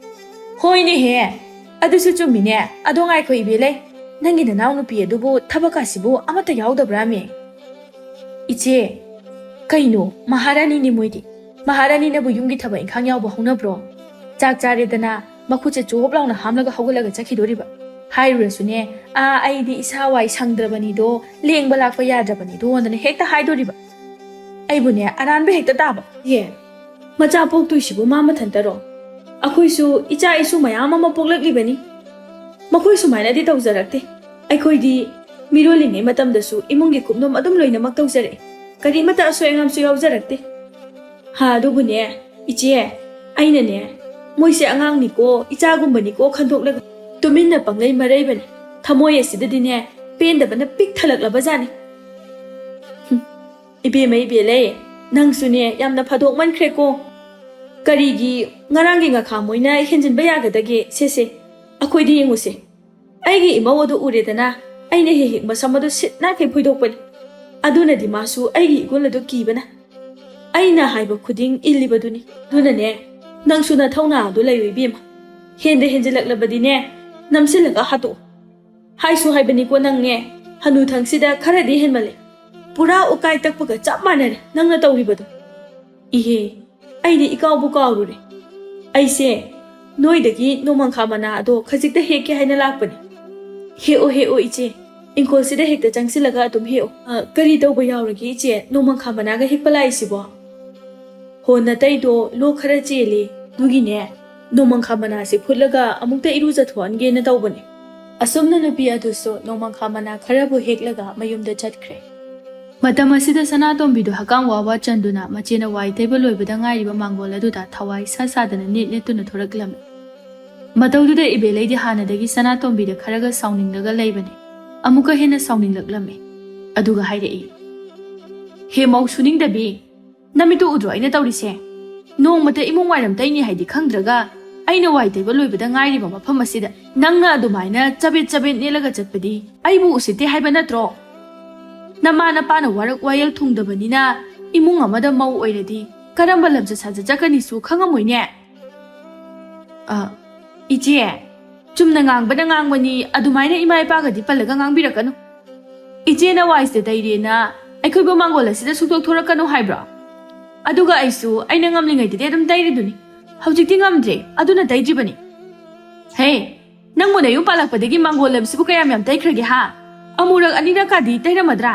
ꯍꯣꯏꯅꯦꯍꯦ, ꯑꯗꯨꯁꯨ ꯆꯨꯝꯃꯤꯅꯦ꯫ ꯑꯗꯣ ꯉꯥꯏꯈꯣ ꯏꯕꯦꯂꯩ, ꯅꯪꯒꯤ ꯅꯅꯥꯎꯅꯨꯄꯤ ꯑꯗꯨꯕꯨ ꯊꯕꯛꯀꯥꯁꯤꯕꯨ ꯑꯃꯠꯇ ꯌꯥꯎꯗꯕ꯭ꯔꯥꯃꯦ? ꯏꯆꯦ, ꯀꯩꯅꯣ, ꯃꯍꯥꯔꯥꯅꯤꯅꯤ ꯃꯣꯏꯗꯤ꯫ ꯃꯍꯥꯔꯥꯅꯤꯅꯕꯨ ꯌꯨꯝꯒꯤ ꯊꯕꯛ ꯏꯪꯈꯥꯡ ꯌꯥꯎꯕ ꯍꯧꯅꯕ꯭ꯔꯣ? ꯆꯥꯛ ꯆꯥꯔꯦꯗꯅ, ꯃꯈꯨꯠꯁꯦ ꯆꯣꯞ ꯂꯥꯎꯅ ꯍꯥꯝꯂꯒ ꯍꯧꯒꯠꯂꯒ ꯆꯠꯈꯤꯗꯣꯔꯤꯕ꯫ ꯍꯥꯏꯔꯨꯔꯁꯨꯅꯦ, "ꯑꯥ, ꯑꯩꯗꯤ ꯏꯁꯥ ꯋꯥꯏ ꯁꯪꯗ꯭ꯔꯕꯅꯤꯗꯣ, ꯂꯦꯡꯕ ꯂꯥꯛꯄ ꯌꯥꯗ꯭ꯔꯕꯅꯤꯗꯣ" ꯑꯅ ꯍꯦꯛꯇ ꯍꯥꯏꯗꯣꯔꯤꯕ꯫ ꯑꯩꯕꯨꯅꯦ, ꯑꯔꯥꯟꯕ ꯍꯦꯛꯇ ꯇꯥꯕ꯫ ꯑꯦ, ꯃꯆꯥ ꯄꯣꯛꯇꯣꯏꯁꯤꯕꯨ ꯃꯥ ꯃꯊꯟꯇꯔꯣ? ꯑꯩꯈꯣꯏꯁꯨ ꯏꯆꯥ ꯏꯁꯨ ꯃꯌꯥꯝ ꯑꯃ ꯄꯣꯛꯂꯛꯂꯤꯕꯅꯤ꯫ ꯃꯈꯣꯏ ꯁꯨꯃꯥꯏꯅꯗꯤ ꯇꯧꯖꯔꯛꯇꯦ꯫ ꯑꯩꯈꯣꯏꯗꯤ ꯃꯤꯔꯣꯜꯂꯤꯉꯩ ꯃꯇꯝꯗꯁꯨ ꯏꯃꯨꯡꯒꯤ ꯀꯨꯞꯅꯣꯝ ꯑꯗꯨꯝ ꯂꯣꯏꯅꯃꯛ ꯇꯧꯖꯔꯛꯏ꯫ ꯀꯔꯤꯃꯠꯇ ꯑꯁꯣꯏ ꯑꯉꯥꯝꯁꯨ ꯌꯥꯎꯖꯔꯛꯇꯦ꯫ ꯍꯥ, ꯑꯗꯨꯕꯨꯅꯦ, ꯏꯆꯦ, ꯑꯩꯅꯅꯦ, ꯃꯣꯏꯁꯦ ꯑꯉꯥꯡꯅꯤꯀꯣ, ꯏꯆꯥꯒꯨꯝꯕꯅꯤꯀꯣ ꯈꯟꯗꯣꯛꯂꯒ ꯇꯨꯃꯤꯟꯅ ꯄꯪꯂꯩ ꯃꯔꯩꯕꯅꯤ꯫ ꯊꯃꯣꯏ ꯑꯁꯤꯗꯗꯤꯅꯦ, ꯄꯦꯟꯗꯕꯅ ꯄꯤꯛ ꯊꯜꯂꯛꯂꯕꯖꯥꯠꯅꯤ꯫ ꯍꯨꯝ, ꯏꯕꯦꯝꯃ ꯏꯕꯦꯜꯂꯩ, ꯅꯪꯁꯨꯅꯦ, ꯌꯥꯝꯅ ꯐꯥꯗꯣꯛꯃꯟꯈ꯭ꯔꯦꯀꯣ꯫ ꯀꯔꯤꯒꯤ ꯉꯔꯥꯡꯒꯤ ꯉꯈꯥ ꯃꯣꯏꯅ ꯍꯦꯟꯖꯤꯟꯕ ꯌꯥꯒꯗꯒꯦ? ꯁꯦ, ꯁꯦ, ꯑꯩꯈꯣꯏꯗꯤ ꯌꯦꯡꯉꯨꯁꯦ꯫ ꯑꯩꯒꯤ ꯏꯃꯧ ꯑꯗꯨ ꯎꯔꯦꯗꯅ, ꯑꯩꯅ ꯍꯦꯛ ꯍꯦꯛ ꯃꯁꯝ ꯑꯗꯨ ꯁꯤꯠ ꯅꯥꯈꯩ ꯐꯣꯏꯗꯣꯛꯄꯅꯤ꯫ ꯑꯗꯨꯅꯗꯤ ꯃꯥꯁꯨ ꯑꯩꯒꯤ ꯏꯒꯨꯟ ꯑꯗꯨ ꯀꯤꯕꯅ꯫ ꯑꯩꯅ ꯍꯥꯏꯕ ꯈꯨꯗꯤꯡ ꯏꯜꯂꯤꯕꯗꯨꯅꯤ꯫ ꯑꯗꯨꯅꯅꯦ, ꯅꯪꯁꯨ ꯅꯊꯧꯅꯥ ꯑꯗꯨ ꯂꯩꯌꯨ ꯏꯕꯦꯝꯃ꯫ ꯍꯦꯟꯗ ꯍꯦꯟꯖꯤꯜꯂꯛꯂꯕꯗꯤꯅꯦ, ꯅꯝꯁꯤꯜꯂꯒ ꯍꯥꯠꯇꯣꯛꯑꯣ꯫ ꯍꯥꯏꯁꯨ ꯍꯥꯏꯕꯅꯤꯀꯣ ꯅꯪꯅꯦ, ꯍꯅꯨꯊꯪꯁꯤꯗ ꯈꯔꯗꯤ ꯍꯦꯟꯃꯜꯂꯦ꯫ ꯄꯨꯔꯥ ꯎꯀꯥꯏ ꯇꯛꯄꯒ ꯆꯞ ꯃꯥꯟꯅꯔꯦ ꯅꯪꯅ ꯇꯧꯔꯤꯕꯗꯣ꯫ ꯏꯍꯦ, ꯑꯩꯗꯤ ꯏꯀꯥꯎꯕꯨ ꯀꯥꯎꯔꯨꯔꯦ꯫ ꯑꯩꯁꯦ ꯅꯣꯏꯗꯒꯤ ꯅꯣꯡꯃꯪꯈꯥ ꯃꯅꯥ ꯑꯗꯣ ꯈꯖꯤꯛꯇ ꯍꯦꯛꯀꯦ ꯍꯥꯏꯅ ꯂꯥꯛꯄꯅꯤ꯫ ꯍꯦꯛꯑꯣ, ꯍꯦꯛꯑꯣ ꯏꯆꯦ, ꯏꯪꯈꯣꯜꯁꯤꯗ ꯍꯦꯛꯇ ꯆꯪꯁꯤꯜꯂꯒ ꯑꯗꯨꯝ ꯍꯦꯛꯑꯣ꯫ ꯑ, ꯀꯔꯤ ꯇꯧꯕ ꯌꯥꯎꯔꯒꯦ ꯏꯆꯦ, ꯅꯣꯡꯃꯪꯈꯥ ꯃꯅꯥꯒ ꯍꯦꯛꯄ ꯂꯥꯛꯏꯁꯤꯕꯣ? ꯍꯣ, ꯅꯇꯩꯗꯣ ꯂꯣꯛ ꯈꯔ ꯆꯦꯜꯂꯤ, ꯑꯗꯨꯒꯤꯅꯦ, ꯅꯣꯡꯃꯪꯈꯥ ꯃꯅꯥꯁꯦ ꯐꯨꯠꯂꯒ ꯑꯃꯨꯛꯇ ꯏꯔꯨꯖꯊꯣꯛꯍꯟꯒꯦꯅ ꯇꯧꯕꯅꯦ꯫ ꯑꯁꯨꯝꯅ ꯅꯨꯄꯤ ꯑꯗꯨꯁꯨ ꯅꯣꯡꯃꯪꯈꯥ ꯃꯅꯥ ꯈꯔꯕꯨ ꯍꯦꯛꯂꯒ ꯃꯌꯨꯝꯗ ꯆꯠꯈ꯭ꯔꯦ꯫ ꯃꯇꯝ ꯑꯁꯤꯗ ꯁꯅꯥꯇꯣꯝꯕꯤꯗꯨ ꯍꯛꯀꯥꯝ ꯋꯥ ꯋꯥ ꯆꯟꯗꯨꯅ ꯃꯆꯦꯅ ꯋꯥꯏ ꯇꯩꯕ ꯂꯣꯏꯕꯗ ꯉꯥꯏꯔꯤꯕ ꯃꯥꯡꯒꯣꯜ ꯑꯗꯨꯗ ꯊꯋꯥꯏ ꯁꯥ ꯁꯥꯗꯅ ꯅꯦꯠ ꯅꯦꯠꯇꯨꯅ ꯊꯣꯔꯛꯂꯝꯃꯤ꯫ ꯃꯇꯧꯗꯨꯗ ꯏꯕꯦꯂꯩꯗꯤ ꯍꯥꯟꯅꯗꯒꯤ ꯁꯅꯥꯇꯣꯝꯕꯤꯗ ꯈꯔꯒ ꯁꯥꯎꯅꯤꯡꯂꯒ ꯂꯩꯕꯅꯤ꯫ ꯑꯃꯨꯛꯀ ꯍꯦꯟꯅ ꯁꯥꯎꯅꯤꯡꯂꯛꯂꯝꯃꯤ꯫ ꯑꯗꯨꯒ ꯍꯥꯏꯔꯛꯏ, "ꯍꯦ ꯃꯧ ꯁꯨꯅꯤꯡꯗꯕꯤ, ꯅꯃꯤꯠꯇꯨ ꯎꯗ꯭ꯔꯣ ꯑꯩꯅ ꯇꯧꯔꯤꯁꯦ? ꯅꯣꯡꯃꯇ ꯏꯃꯨꯡ ꯋꯥꯏꯔꯝ ꯇꯩꯅꯤ ꯍꯥꯏꯗꯤ ꯈꯪꯗ꯭ꯔꯒ, ꯑꯩꯅ ꯋꯥꯏ ꯇꯩꯕ ꯂꯣꯏꯕꯗ ꯉꯥꯏꯔꯤꯕ ꯃꯐꯝ ꯑꯁꯤꯗ ꯅꯪꯅ ꯑꯗꯨꯃꯥꯏꯅ ꯆꯕꯦꯠ ꯆꯕꯦꯠ ꯅꯦꯠꯂꯒ ꯆꯠꯄꯗꯤ ꯑꯩꯕꯨ ꯎꯁꯤꯠꯇꯦ ꯍꯥꯏꯕ ꯅꯠꯇ꯭ꯔꯣ? ꯅꯃꯥ ꯅꯄꯥꯅ ꯋꯥꯔꯛ ꯋꯥꯌꯦꯜ ꯊꯨꯡꯗꯕꯅꯤꯅ ꯏꯃꯨꯡ ꯑꯃꯗ ꯃꯧ ꯑꯣꯏꯔꯗꯤ ꯀꯔꯝꯕ ꯂꯝꯆꯠ ꯁꯥꯖꯠ ꯆꯠꯀꯅꯤꯁꯨ ꯈꯪꯉꯝꯃꯣꯏꯅꯦ꯫ ꯑ, ꯏꯆꯦ, ꯆꯨꯝꯅ ꯉꯥꯡꯕꯅ ꯉꯥꯡꯕꯅꯤ, ꯑꯗꯨꯃꯥꯏꯅ ꯏꯃꯥ ꯏꯄꯥꯒꯗꯤ ꯄꯜꯂꯒ ꯉꯥꯡꯕꯤꯔꯛꯀꯅꯨ꯫ ꯏꯆꯦꯅ ꯋꯥꯏꯁꯦ ꯇꯩꯔꯦꯅ ꯑꯩꯈꯣꯏꯕꯨ ꯃꯥꯡꯒꯣꯜ ꯑꯁꯤꯗ ꯁꯨꯛꯊꯣꯛ ꯊꯣꯔꯛꯀꯅꯨ ꯍꯥꯏꯕ꯭ꯔꯣ? ꯑꯗꯨꯒ ꯑꯩꯁꯨ ꯑꯩꯅ ꯉꯝꯂꯤꯉꯩꯗꯗꯤ ꯑꯗꯨꯝ ꯇꯩꯔꯤꯗꯨꯅꯤ꯫ ꯍꯧꯖꯤꯛꯇꯤ ꯉꯝꯗ꯭ꯔꯦ, ꯑꯗꯨꯅ ꯇꯩꯗ꯭ꯔꯤꯕꯅꯤ꯫ ꯍꯦ, ꯅꯪꯕꯨ ꯅꯌꯨꯝ ꯄꯥꯜꯂꯛꯄꯗꯒꯤ ꯃꯥꯡꯒꯣꯜ ꯂꯝꯁꯤꯕꯨ ꯀꯌꯥꯝ ꯌꯥꯝ ꯇꯩꯈ꯭ꯔꯒꯦ ꯍꯥ? ꯑꯃꯨꯔꯛ ꯑꯅꯤꯔꯛꯀꯗꯤ ꯇꯩꯔꯝꯃꯗ꯭ꯔꯥ?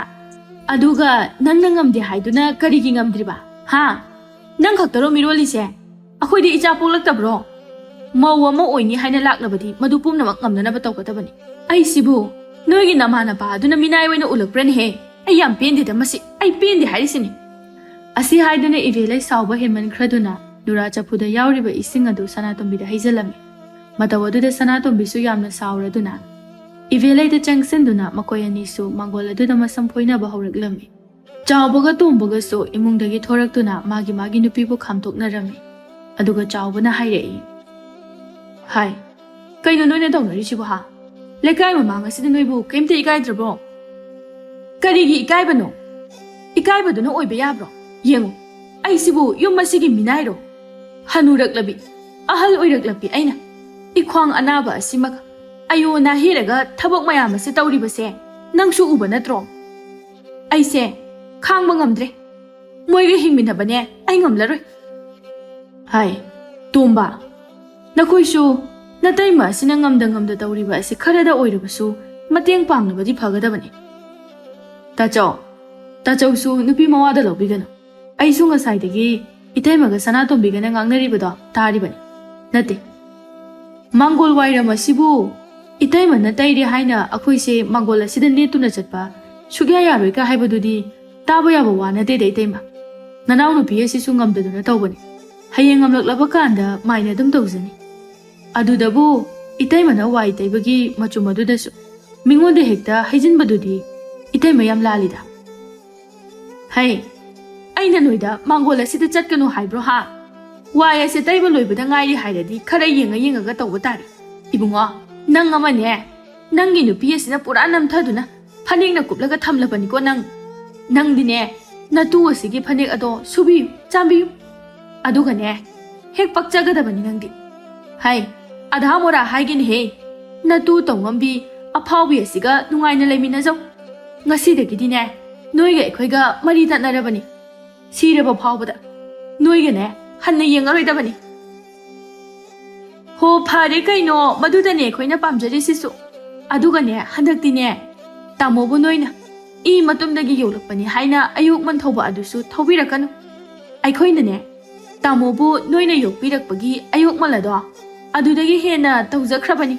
ꯑꯗꯨꯒ ꯅꯪꯅ ꯉꯝꯗꯦ ꯍꯥꯏꯗꯨꯅ ꯀꯔꯤꯒꯤ ꯉꯝꯗ꯭ꯔꯤꯕ? ꯍꯥ? ꯅꯪ ꯈꯛꯇꯔꯣ ꯃꯤꯔꯣꯜꯂꯤꯁꯦ? ꯑꯩꯈꯣꯏꯗꯤ ꯏꯆꯥ ꯄꯣꯛꯂꯛꯇꯕ꯭ꯔꯣ? ꯃꯧ ꯑꯃ ꯑꯣꯏꯅꯤ ꯍꯥꯏꯅ ꯂꯥꯛꯂꯕꯗꯤ ꯃꯗꯨ ꯄꯨꯝꯅꯃꯛ ꯉꯝꯅꯅꯕ ꯇꯧꯒꯗꯕꯅꯤ꯫ ꯑꯩꯁꯤꯕꯨ ꯅꯣꯏꯒꯤ ꯅꯃꯥ ꯅꯄꯥ ꯑꯗꯨꯅ ꯃꯤꯅꯥꯏ ꯑꯣꯏꯅ ꯎꯂꯛꯄ꯭ꯔꯅꯦꯍꯦ? ꯑꯩ ꯌꯥꯝ ꯄꯦꯟꯗꯦꯗ ꯃꯁꯤ, ꯑꯩ ꯄꯦꯟꯗꯦ ꯍꯥꯏꯔꯤꯁꯤꯅꯤ꯫ ꯑꯁꯤ ꯍꯥꯏꯗꯨꯅ ꯏꯕꯦꯂꯩ ꯁꯥꯎꯕ ꯍꯦꯟꯃꯟꯈ꯭ꯔꯗꯨꯅ ꯅꯨꯔꯥ ꯆꯐꯨꯗ ꯌꯥꯎꯔꯤꯕ ꯏꯁꯤꯡ ꯑꯗꯨ ꯁꯅꯥꯇꯣꯝꯕꯤꯗ ꯍꯩꯖꯤꯜꯂꯝꯃꯤ꯫ ꯃꯇꯧ ꯑꯗꯨꯗ ꯁꯅꯥꯇꯣꯝꯕꯤꯁꯨ ꯌꯥꯝꯅ ꯁꯥꯎꯔꯗꯨꯅ ꯏꯕꯦꯂꯩꯗ ꯆꯪꯁꯤꯟꯗꯨꯅ ꯃꯈꯣꯏ ꯑꯅꯤꯁꯨ ꯃꯥꯡꯒꯣꯜ ꯑꯗꯨꯗ ꯃꯁꯝ ꯐꯣꯏꯅꯕ ꯍꯧꯔꯛꯂꯝꯃꯤ꯫ ꯆꯥꯎꯕꯒ ꯇꯣꯝꯕꯒꯁꯨ ꯏꯃꯨꯡꯗꯒꯤ ꯊꯣꯔꯛꯇꯨꯅ ꯃꯥꯒꯤ ꯃꯥꯒꯤ ꯅꯨꯄꯤꯕꯨ ꯈꯥꯝꯇꯣꯛꯅꯔꯝꯃꯤ꯫ ꯑꯗꯨꯒ ꯆꯥꯎꯕꯅ ꯍꯥꯏꯔꯛꯏ, "ꯍꯥꯏ, ꯀꯩꯅꯣ ꯅꯣꯏꯅ ꯇꯧꯅꯔꯤꯁꯤꯕꯨ ꯍꯥ? ꯂꯩꯀꯥꯏ ꯃꯃꯥꯡ ꯑꯁꯤꯗ ꯅꯣꯏꯕꯨ ꯀꯩꯝꯇ ꯏꯀꯥꯏꯗ꯭ꯔꯕꯣ? ꯀꯔꯤꯒꯤ ꯏꯀꯥꯏꯕꯅꯣ? ꯏꯀꯥꯏꯕꯗꯨꯅ ꯑꯣꯏꯕ ꯌꯥꯕ꯭ꯔꯣ? ꯌꯦꯡꯉꯨ, ꯑꯩꯁꯤꯕꯨ ꯌꯨꯝ ꯑꯁꯤꯒꯤ ꯃꯤꯅꯥꯏꯔꯣ? ꯍꯅꯨꯔꯛꯂꯕꯤ, ꯑꯍꯜ ꯑꯣꯏꯔꯛꯂꯕꯤ ꯑꯩꯅ ꯏꯈ꯭ꯋꯥꯡ ꯑꯅꯥꯕ ꯑꯁꯤꯃꯛ ꯑꯌꯣ ꯅꯥꯍꯦꯔꯒ ꯊꯕꯛ ꯃꯌꯥꯝ ꯑꯁꯤ ꯇꯧꯔꯤꯕꯁꯦ ꯅꯪꯁꯨ ꯎꯕ ꯅꯠꯇ꯭ꯔꯣ? ꯑꯩꯁꯦ ꯈꯥꯡꯕ ꯉꯝꯗ꯭ꯔꯦ꯫ ꯃꯣꯏꯒ ꯍꯤꯡꯃꯤꯟꯅꯕꯅꯦ ꯑꯩ ꯉꯝꯂꯔꯣꯏ꯫" ꯍꯥꯏ, "ꯇꯣꯝꯕ, ꯅꯈꯣꯏꯁꯨ ꯅꯇꯩꯃ ꯑꯁꯤꯅ ꯉꯝꯗ ꯉꯝꯗ ꯇꯧꯔꯤꯕ ꯑꯁꯤ ꯈꯔꯗ ꯑꯣꯏꯔꯕꯁꯨ ꯃꯇꯦꯡ ꯄꯥꯡꯅꯕꯗꯤ ꯐꯒꯗꯕꯅꯤ꯫" ꯇꯥꯆꯧ, ꯇꯥꯆꯧꯁꯨ ꯅꯨꯄꯤ ꯃꯋꯥꯗ ꯂꯧꯕꯤꯒꯅꯨ꯫ ꯑꯩꯁꯨ ꯉꯁꯥꯏꯗꯒꯤ ꯏꯇꯩꯃꯒ ꯁꯅꯥꯇꯣꯝꯕꯤꯒꯅ ꯉꯥꯡꯅꯔꯤꯕꯗꯣ ꯇꯥꯔꯤꯕꯅꯤ꯫ ꯅꯠꯇꯦ, ꯃꯥꯡꯒꯣꯜ ꯋꯥꯏꯔꯝ ꯑꯁꯤꯕꯨ ꯏꯇꯩꯃꯅ ꯇꯩꯔꯦ ꯍꯥꯏꯅ ꯑꯩꯈꯣꯏꯁꯦ ꯃꯥꯡꯒꯣꯜ ꯑꯁꯤꯗ ꯅꯦꯠꯇꯨꯅ ꯆꯠꯄ ꯁꯨꯛꯌꯥ ꯌꯥꯔꯣꯏꯒ ꯍꯥꯏꯕꯗꯨꯗꯤ ꯇꯥꯕ ꯌꯥꯕ ꯋꯥ ꯅꯠꯇꯦꯗ ꯏꯇꯩꯃ꯫ ꯅꯅꯥꯎꯅꯨꯄꯤ ꯑꯁꯤꯁꯨ ꯉꯝꯗꯗꯨꯅ ꯇꯧꯕꯅꯤ꯫ ꯍꯌꯦꯡ ꯉꯝꯂꯛꯂꯕ ꯀꯥꯟꯗ ꯃꯥꯏꯅ ꯑꯗꯨꯝ ꯇꯧꯖꯅꯤ꯫ ꯑꯗꯨꯗꯕꯨ ꯏꯇꯩꯃꯅ ꯋꯥꯏ ꯇꯩꯕꯒꯤ ꯃꯆꯨꯝ ꯑꯗꯨꯗꯁꯨ ꯃꯤꯉꯣꯟꯗ ꯍꯦꯛꯇ ꯍꯩꯖꯤꯟꯕꯗꯨꯗꯤ ꯏꯇꯩꯃ ꯌꯥꯝ ꯂꯥꯜꯂꯤꯗ꯫ ꯍꯩ, ꯑꯩꯅ ꯅꯣꯏꯗ ꯃꯥꯡꯒꯣꯜ ꯑꯁꯤꯗ ꯆꯠꯀꯅꯨ ꯍꯥꯏꯕ꯭ꯔꯣ ꯍꯥ? ꯋꯥꯏ ꯑꯁꯦ ꯇꯩꯕ ꯂꯣꯏꯕꯗ ꯉꯥꯏꯔꯤ ꯍꯥꯏꯔꯗꯤ ꯈꯔ ꯌꯦꯡꯉ ꯌꯦꯡꯉꯒ ꯇꯧꯕ ꯇꯥꯔꯦ꯫ ꯏꯕꯨꯡꯉꯣ, ꯅꯪ ꯑꯃꯅꯦ, ꯅꯪꯒꯤ ꯅꯨꯄꯤ ꯑꯁꯤꯅ ꯄꯨꯔꯥ ꯅꯝꯊꯗꯨꯅ ꯐꯅꯦꯛꯅ ꯀꯨꯞꯂꯒ ꯊꯝꯂꯕꯅꯤꯀꯣ ꯅꯪ꯫ ꯅꯪꯗꯤꯅꯦ, ꯅꯇꯨ ꯑꯁꯤꯒꯤ ꯐꯅꯦꯛ ꯑꯗꯣ ꯁꯨꯕꯤꯌꯨ, ꯆꯥꯝꯕꯤꯌꯨ꯫ ꯑꯗꯨꯒꯅꯦ, ꯍꯦꯛ ꯄꯛꯆꯒꯗꯕꯅꯤ ꯅꯪꯗꯤ꯫ ꯍꯥꯏ, ꯑꯙꯥ ꯃꯣꯔꯥ ꯍꯥꯏꯒꯤꯅꯦꯍꯦ꯫ ꯅꯇꯨ ꯇꯧꯉꯝꯕꯤ ꯑꯐꯥꯎꯕꯤ ꯑꯁꯤꯒ ꯅꯨꯡꯉꯥꯏꯅ ꯂꯩꯃꯤꯟꯅꯖꯧ꯫ ꯉꯁꯤꯗꯒꯤꯗꯤꯅꯦ, ꯅꯣꯏꯒ ꯑꯩꯈꯣꯏꯒ ꯃꯔꯤ ꯇꯠꯅꯔꯕꯅꯤ꯫ ꯁꯤꯔꯕ ꯐꯥꯎꯕꯗ ꯅꯣꯏꯒꯅꯦ ꯍꯟꯅ ꯌꯦꯡꯉꯔꯣꯏꯗꯕꯅꯤ꯫ ꯍꯣ, ꯐꯔꯦ ꯀꯩꯅꯣ, ꯃꯗꯨꯗꯅꯦ ꯑꯩꯈꯣꯏꯅ ꯄꯥꯝꯖꯔꯤꯁꯤꯁꯨ꯫ ꯑꯗꯨꯒꯅꯦ, ꯍꯟꯗꯛꯇꯤꯅꯦ, ꯇꯥꯃꯣꯕꯨ ꯅꯣꯏꯅ ꯏ ꯃꯇꯨꯝꯗꯒꯤ ꯌꯣꯛꯂꯛꯄꯅꯤ ꯍꯥꯏꯅ ꯑꯌꯣꯛꯃꯟ ꯊꯧꯕ ꯑꯗꯨꯁꯨ ꯊꯧꯕꯤꯔꯛꯀꯅꯨ꯫ ꯑꯩꯈꯣꯏꯅꯅꯦ, ꯇꯥꯃꯣꯕꯨ ꯅꯣꯏꯅ ꯌꯣꯛꯄꯤꯔꯛꯄꯒꯤ ꯑꯌꯣꯛꯃꯜ ꯑꯗꯣ ꯑꯗꯨꯗꯒꯤ ꯍꯦꯟꯅ ꯇꯧꯖꯈ꯭ꯔꯕꯅꯤ꯫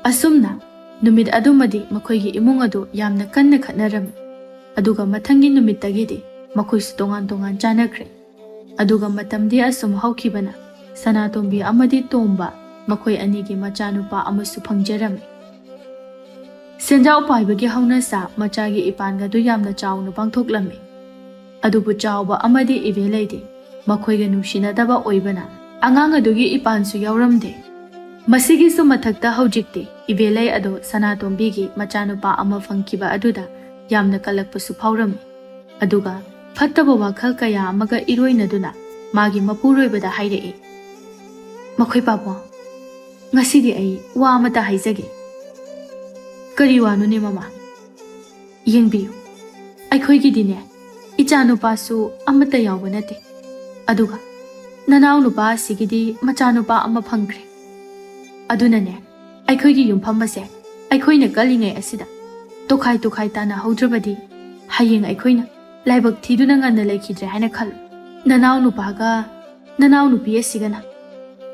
ꯑꯁꯨꯝꯅ ꯅꯨꯃꯤꯠ ꯑꯗꯨꯃꯗꯤ ꯃꯈꯣꯏꯒꯤ ꯏꯃꯨꯡ ꯑꯗꯨ ꯌꯥꯝꯅ ꯀꯟꯅ ꯈꯠꯅꯔꯝꯃꯤ꯫ ꯑꯗꯨꯒ ꯃꯊꯪꯒꯤ ꯅꯨꯃꯤꯠꯇꯒꯤꯗꯤ ꯃꯈꯣꯏꯁꯨ ꯇꯣꯉꯥꯟ ꯇꯣꯉꯥꯟ ꯆꯥꯅꯈ꯭ꯔꯦ꯫ ꯑꯗꯨꯒ ꯃꯇꯝꯗꯤ ꯑꯁꯨꯝ ꯍꯧꯈꯤꯕꯅ ꯁꯅꯥꯇꯣꯝꯕꯤ ꯑꯃꯗꯤ ꯇꯣꯝꯕ ꯃꯈꯣꯏ ꯑꯅꯤꯒꯤ ꯃꯆꯥꯅꯨꯄꯥ ꯑꯃꯁꯨ ꯐꯪꯖꯔꯝꯃꯤ꯫ ꯁꯦꯟꯖꯥꯎ ꯄꯥꯏꯕꯒꯤ ꯍꯧꯅꯁꯥ ꯃꯆꯥꯒꯤ ꯏꯄꯥꯟꯒꯗꯨ ꯌꯥꯝꯅ ꯆꯥꯎꯅ ꯄꯥꯡꯊꯣꯛꯂꯝꯃꯤ꯫ ꯑꯗꯨꯕꯨ ꯆꯥꯎꯕ ꯑꯃꯗꯤ ꯏꯕꯦꯂꯩꯗꯤ ꯃꯈꯣꯏꯒ ꯅꯨꯡꯁꯤꯅꯗꯕ ꯑꯣꯏꯕꯅ ꯑꯉꯥꯡ ꯑꯗꯨꯒꯤ ꯏꯄꯥꯟꯁꯨ ꯌꯥꯎꯔꯝꯗꯦ꯫ ꯃꯁꯤꯒꯤꯁꯨ ꯃꯊꯛꯇ ꯍꯧꯖꯤꯛꯇꯤ ꯏꯕꯦꯂꯩ ꯑꯗꯣ ꯁꯅꯥꯇꯣꯝꯕꯤꯒꯤ ꯃꯆꯥꯅꯨꯄꯥ ꯑꯃ ꯐꯪꯈꯤꯕ ꯑꯗꯨꯗ ꯌꯥꯝꯅ ꯀꯜꯂꯛꯄꯁꯨ ꯐꯥꯎꯔꯝꯃꯤ꯫ ꯑꯗꯨꯒ ꯐꯠꯇꯕ ꯋꯥꯈꯜ ꯀꯌꯥ ꯑꯃꯒ ꯏꯔꯣꯏꯅꯗꯨꯅ ꯃꯥꯒꯤ ꯃꯄꯨꯔꯣꯏꯕꯗ ꯍꯥꯏꯔꯛꯏ, "ꯃꯈꯣꯏ ꯄꯥꯕꯨꯡ, ꯉꯁꯤꯗꯤ ꯑꯩ ꯋꯥ ꯑꯃꯇ ꯍꯥꯏꯖꯒꯦ꯫" "ꯀꯔꯤ ꯋꯥꯅꯣꯅꯦ ꯃꯃꯥ?" "ꯌꯦꯡꯕꯤꯌꯨ, ꯑꯩꯈꯣꯏꯒꯤꯗꯤꯅꯦ ꯏꯆꯥꯅꯨꯄꯥꯁꯨ ꯑꯃꯠꯇ ꯌꯥꯎꯕ ꯅꯠꯇꯦ꯫ ꯑꯗꯨꯒ ꯅꯅꯥꯎꯅꯨꯄꯥ ꯑꯁꯤꯒꯤꯗꯤ ꯃꯆꯥꯅꯨꯄꯥ ꯑꯃ ꯐꯪꯈ꯭ꯔꯦ꯫ ꯑꯗꯨꯅꯅꯦ, ꯑꯩꯈꯣꯏꯒꯤ ꯌꯨꯝꯐꯝ ꯑꯁꯦ ꯑꯩꯈꯣꯏꯅ ꯀꯜꯂꯤꯉꯩ ꯑꯁꯤꯗ ꯇꯣꯈꯥꯏ ꯇꯣꯈꯥꯏ ꯇꯥꯅꯍꯧꯗ꯭ꯔꯕꯗꯤ ꯍꯌꯦꯡ ꯑꯩꯈꯣꯏꯅ ꯂꯥꯏꯕꯛ ꯊꯤꯗꯨꯅ ꯉꯟꯅ ꯂꯩꯈꯤꯗ꯭ꯔꯦ ꯍꯥꯏꯅ ꯈꯜꯂꯨ꯫ ꯅꯅꯥꯎꯅꯨꯄꯥꯒ ꯅꯅꯥꯎꯅꯨꯄꯤ ꯑꯁꯤꯒꯅ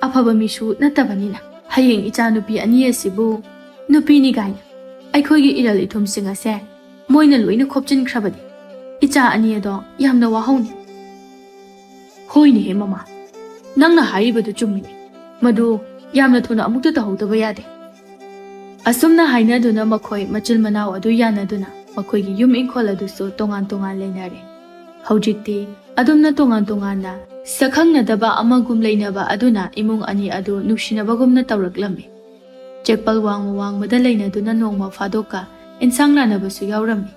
ꯑꯐꯕ ꯃꯤꯁꯨ ꯅꯠꯇꯕꯅꯤꯅ ꯍꯌꯦꯡ ꯏꯆꯥꯅꯨꯄꯤ ꯑꯅꯤ ꯑꯁꯤꯕꯨ ꯅꯨꯄꯤꯅꯤ ꯀꯥꯏꯅ ꯑꯩꯈꯣꯏꯒꯤ ꯏꯔꯜ ꯏꯊꯨꯝꯁꯤꯡ ꯑꯁꯦ ꯃꯣꯏꯅ ꯂꯣꯏꯅ ꯈꯣꯞꯆꯤꯟꯈ꯭ꯔꯕꯗꯤ ꯏꯆꯥ ꯑꯅꯤ ꯑꯗꯣ ꯌꯥꯝꯅ ꯋꯥꯍꯧꯅꯤ꯫" "ꯍꯣꯏꯅꯦꯍꯦ ꯃꯃꯥ, ꯅꯪꯅ ꯍꯥꯏꯔꯤꯕꯗꯨ ꯆꯨꯝꯃꯤꯅꯦ꯫ ꯃꯗꯨ ꯌꯥꯝꯅ ꯊꯨꯅ ꯑꯃꯨꯛꯇ ꯇꯧꯍꯧꯗꯕ ꯌꯥꯗꯦ꯫" ꯑꯁꯨꯝꯅ ꯍꯥꯏꯅꯗꯨꯅ ꯃꯈꯣꯏ ꯃꯆꯤꯟ ꯃꯅꯥꯎ ꯑꯗꯨ ꯌꯥꯅꯗꯨꯅ ꯃꯈꯣꯏꯒꯤ ꯌꯨꯝ ꯏꯪꯈꯣꯜ ꯑꯗꯨꯁꯨ ꯇꯣꯉꯥꯟ ꯇꯣꯉꯥꯟ ꯂꯩꯅꯔꯦ꯫ ꯍꯧꯖꯤꯛꯇꯤ ꯑꯗꯨꯝꯅ ꯇꯣꯉꯥꯟ ꯇꯣꯉꯥꯟꯅ ꯁꯛꯈꯪꯅꯗꯕ ꯑꯃꯒꯨꯝ ꯂꯩꯅꯕ ꯑꯗꯨꯅ ꯏꯃꯨꯡ ꯑꯅꯤ ꯑꯗꯨ ꯅꯨꯡꯁꯤꯅꯕꯒꯨꯝꯅ ꯇꯧꯔꯛꯂꯝꯃꯤ꯫ ꯆꯦꯛꯄꯜ ꯋꯥꯡꯃ ꯋꯥꯡꯃꯗ ꯂꯩꯅꯗꯨꯅ ꯅꯣꯡꯃ ꯐꯥꯗꯣꯛꯀ ꯏꯟꯁꯥꯡ ꯂꯥꯟꯅꯕꯁꯨ ꯌꯥꯎꯔꯝꯃꯤ꯫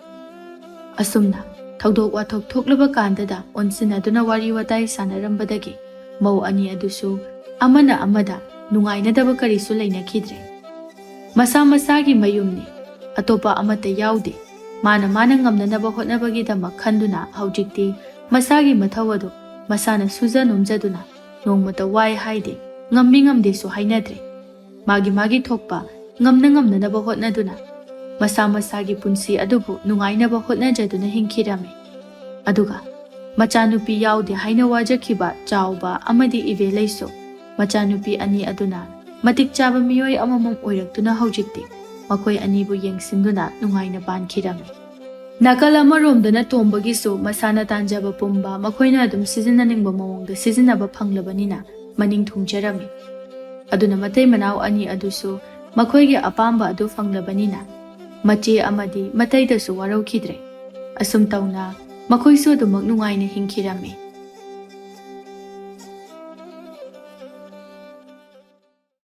ꯑꯁꯨꯝꯅ ꯊꯧꯗꯣꯛ ꯋꯥꯊꯣꯛ ꯊꯣꯛꯂꯕ ꯀꯥꯟꯗꯗ ꯑꯣꯟꯁꯤꯟꯅꯗꯨꯅ ꯋꯥꯔꯤ ꯋꯥꯇꯥꯏ ꯁꯥꯟꯅꯔꯝꯕꯗꯒꯤ ꯃꯧ ꯑꯅꯤ ꯑꯗꯨꯁꯨ ꯑꯃꯅ ꯑꯃꯗ ꯅꯨꯡꯉꯥꯏꯅꯗꯕ ꯀꯔꯤꯁꯨ ꯂꯩꯅꯈꯤꯗ꯭ꯔꯦ꯫ ꯃꯁꯥ ꯃꯁꯥꯒꯤ ꯃꯌꯨꯝꯅꯤ, ꯑꯇꯣꯞꯄ ꯑꯃꯠꯇ ꯌꯥꯎꯗꯦ꯫ ꯃꯥꯅ ꯃꯥꯅ ꯉꯝꯅꯅꯕ ꯍꯣꯠꯅꯕꯒꯤꯗꯃꯛ ꯈꯟꯗꯨꯅ ꯍꯧꯖꯤꯛꯇꯤ ꯃꯁꯥꯒꯤ ꯃꯊꯧ ꯑꯗꯨ ꯃꯁꯥꯅ ꯁꯨꯖ ꯅꯣꯝꯖꯗꯨꯅ ꯅꯣꯡꯃꯇ ꯋꯥꯏ ꯍꯥꯏꯗꯦ, ꯉꯝꯃꯤ ꯉꯝꯗꯦꯁꯨ ꯍꯥꯏꯅꯗ꯭ꯔꯦ꯫ ꯃꯥꯒꯤ ꯃꯥꯒꯤ ꯊꯣꯛꯄ ꯉꯝꯅ ꯉꯝꯅꯅꯕ ꯍꯣꯠꯅꯗꯨꯅ ꯃꯁꯥ ꯃꯁꯥꯒꯤ ꯄꯨꯟꯁꯤ ꯑꯗꯨꯕꯨ ꯅꯨꯡꯉꯥꯏꯅꯕ ꯍꯣꯠꯅꯖꯗꯨꯅ ꯍꯤꯡꯈꯤꯔꯝꯃꯤ꯫ ꯑꯗꯨꯒ ꯃꯆꯥꯅꯨꯄꯤ ꯌꯥꯎꯗꯦ ꯍꯥꯏꯅ ꯋꯥꯖꯈꯤꯕ ꯆꯥꯎꯕ ꯑꯃꯗꯤ ꯏꯕꯦꯂꯩꯁꯨ ꯃꯆꯥꯅꯨꯄꯤ ꯑꯅꯤ ꯑꯗꯨꯅ ꯃꯇꯤꯛ ꯆꯥꯕ ꯃꯤꯑꯣꯏ ꯑꯃꯃꯝ ꯑꯣꯏꯔꯛꯇꯨꯅ ꯍꯧꯖꯤꯛꯇꯤ ꯃꯈꯣꯏ ꯑꯅꯤꯕꯨ ꯌꯦꯡꯁꯤꯟꯗꯨꯅ ꯅꯨꯡꯉꯥꯏꯅ ꯄꯥꯟꯈꯤꯔꯝꯃꯤ꯫ ꯅꯥꯀꯜ ꯑꯃꯔꯣꯝꯗꯅ ꯇꯣꯝꯕꯒꯤꯁꯨ ꯃꯁꯥꯅ ꯇꯥꯟꯖꯕ ꯄꯨꯝꯕ ꯃꯈꯣꯏꯅ ꯑꯗꯨꯝ ꯁꯤꯖꯤꯟꯅꯅꯤꯡꯕ ꯃꯑꯣꯡꯗ ꯁꯤꯖꯤꯟꯅꯕ ꯐꯪꯂꯕꯅꯤꯅ ꯃꯅꯤꯡ ꯊꯨꯡꯖꯔꯝꯃꯤ꯫ ꯑꯗꯨꯅ ꯃꯇꯩ ꯃꯅꯥꯎ ꯑꯅꯤ ꯑꯗꯨꯁꯨ ꯃꯈꯣꯏꯒꯤ ꯑꯄꯥꯝꯕ ꯑꯗꯨ ꯐꯪꯂꯕꯅꯤꯅ ꯃꯆꯦ ꯑꯃꯗꯤ ꯃꯇꯩꯗꯁꯨ ꯋꯥꯔꯧꯈꯤꯗ꯭ꯔꯦ꯫ ꯑꯁꯨꯝ ꯇꯧꯅ ꯃꯈꯣꯏꯁꯨ ꯑꯗꯨꯃꯛ ꯅꯨꯡꯉꯥꯏꯅ ꯍꯤꯡꯈꯤꯔꯝꯃꯤ꯫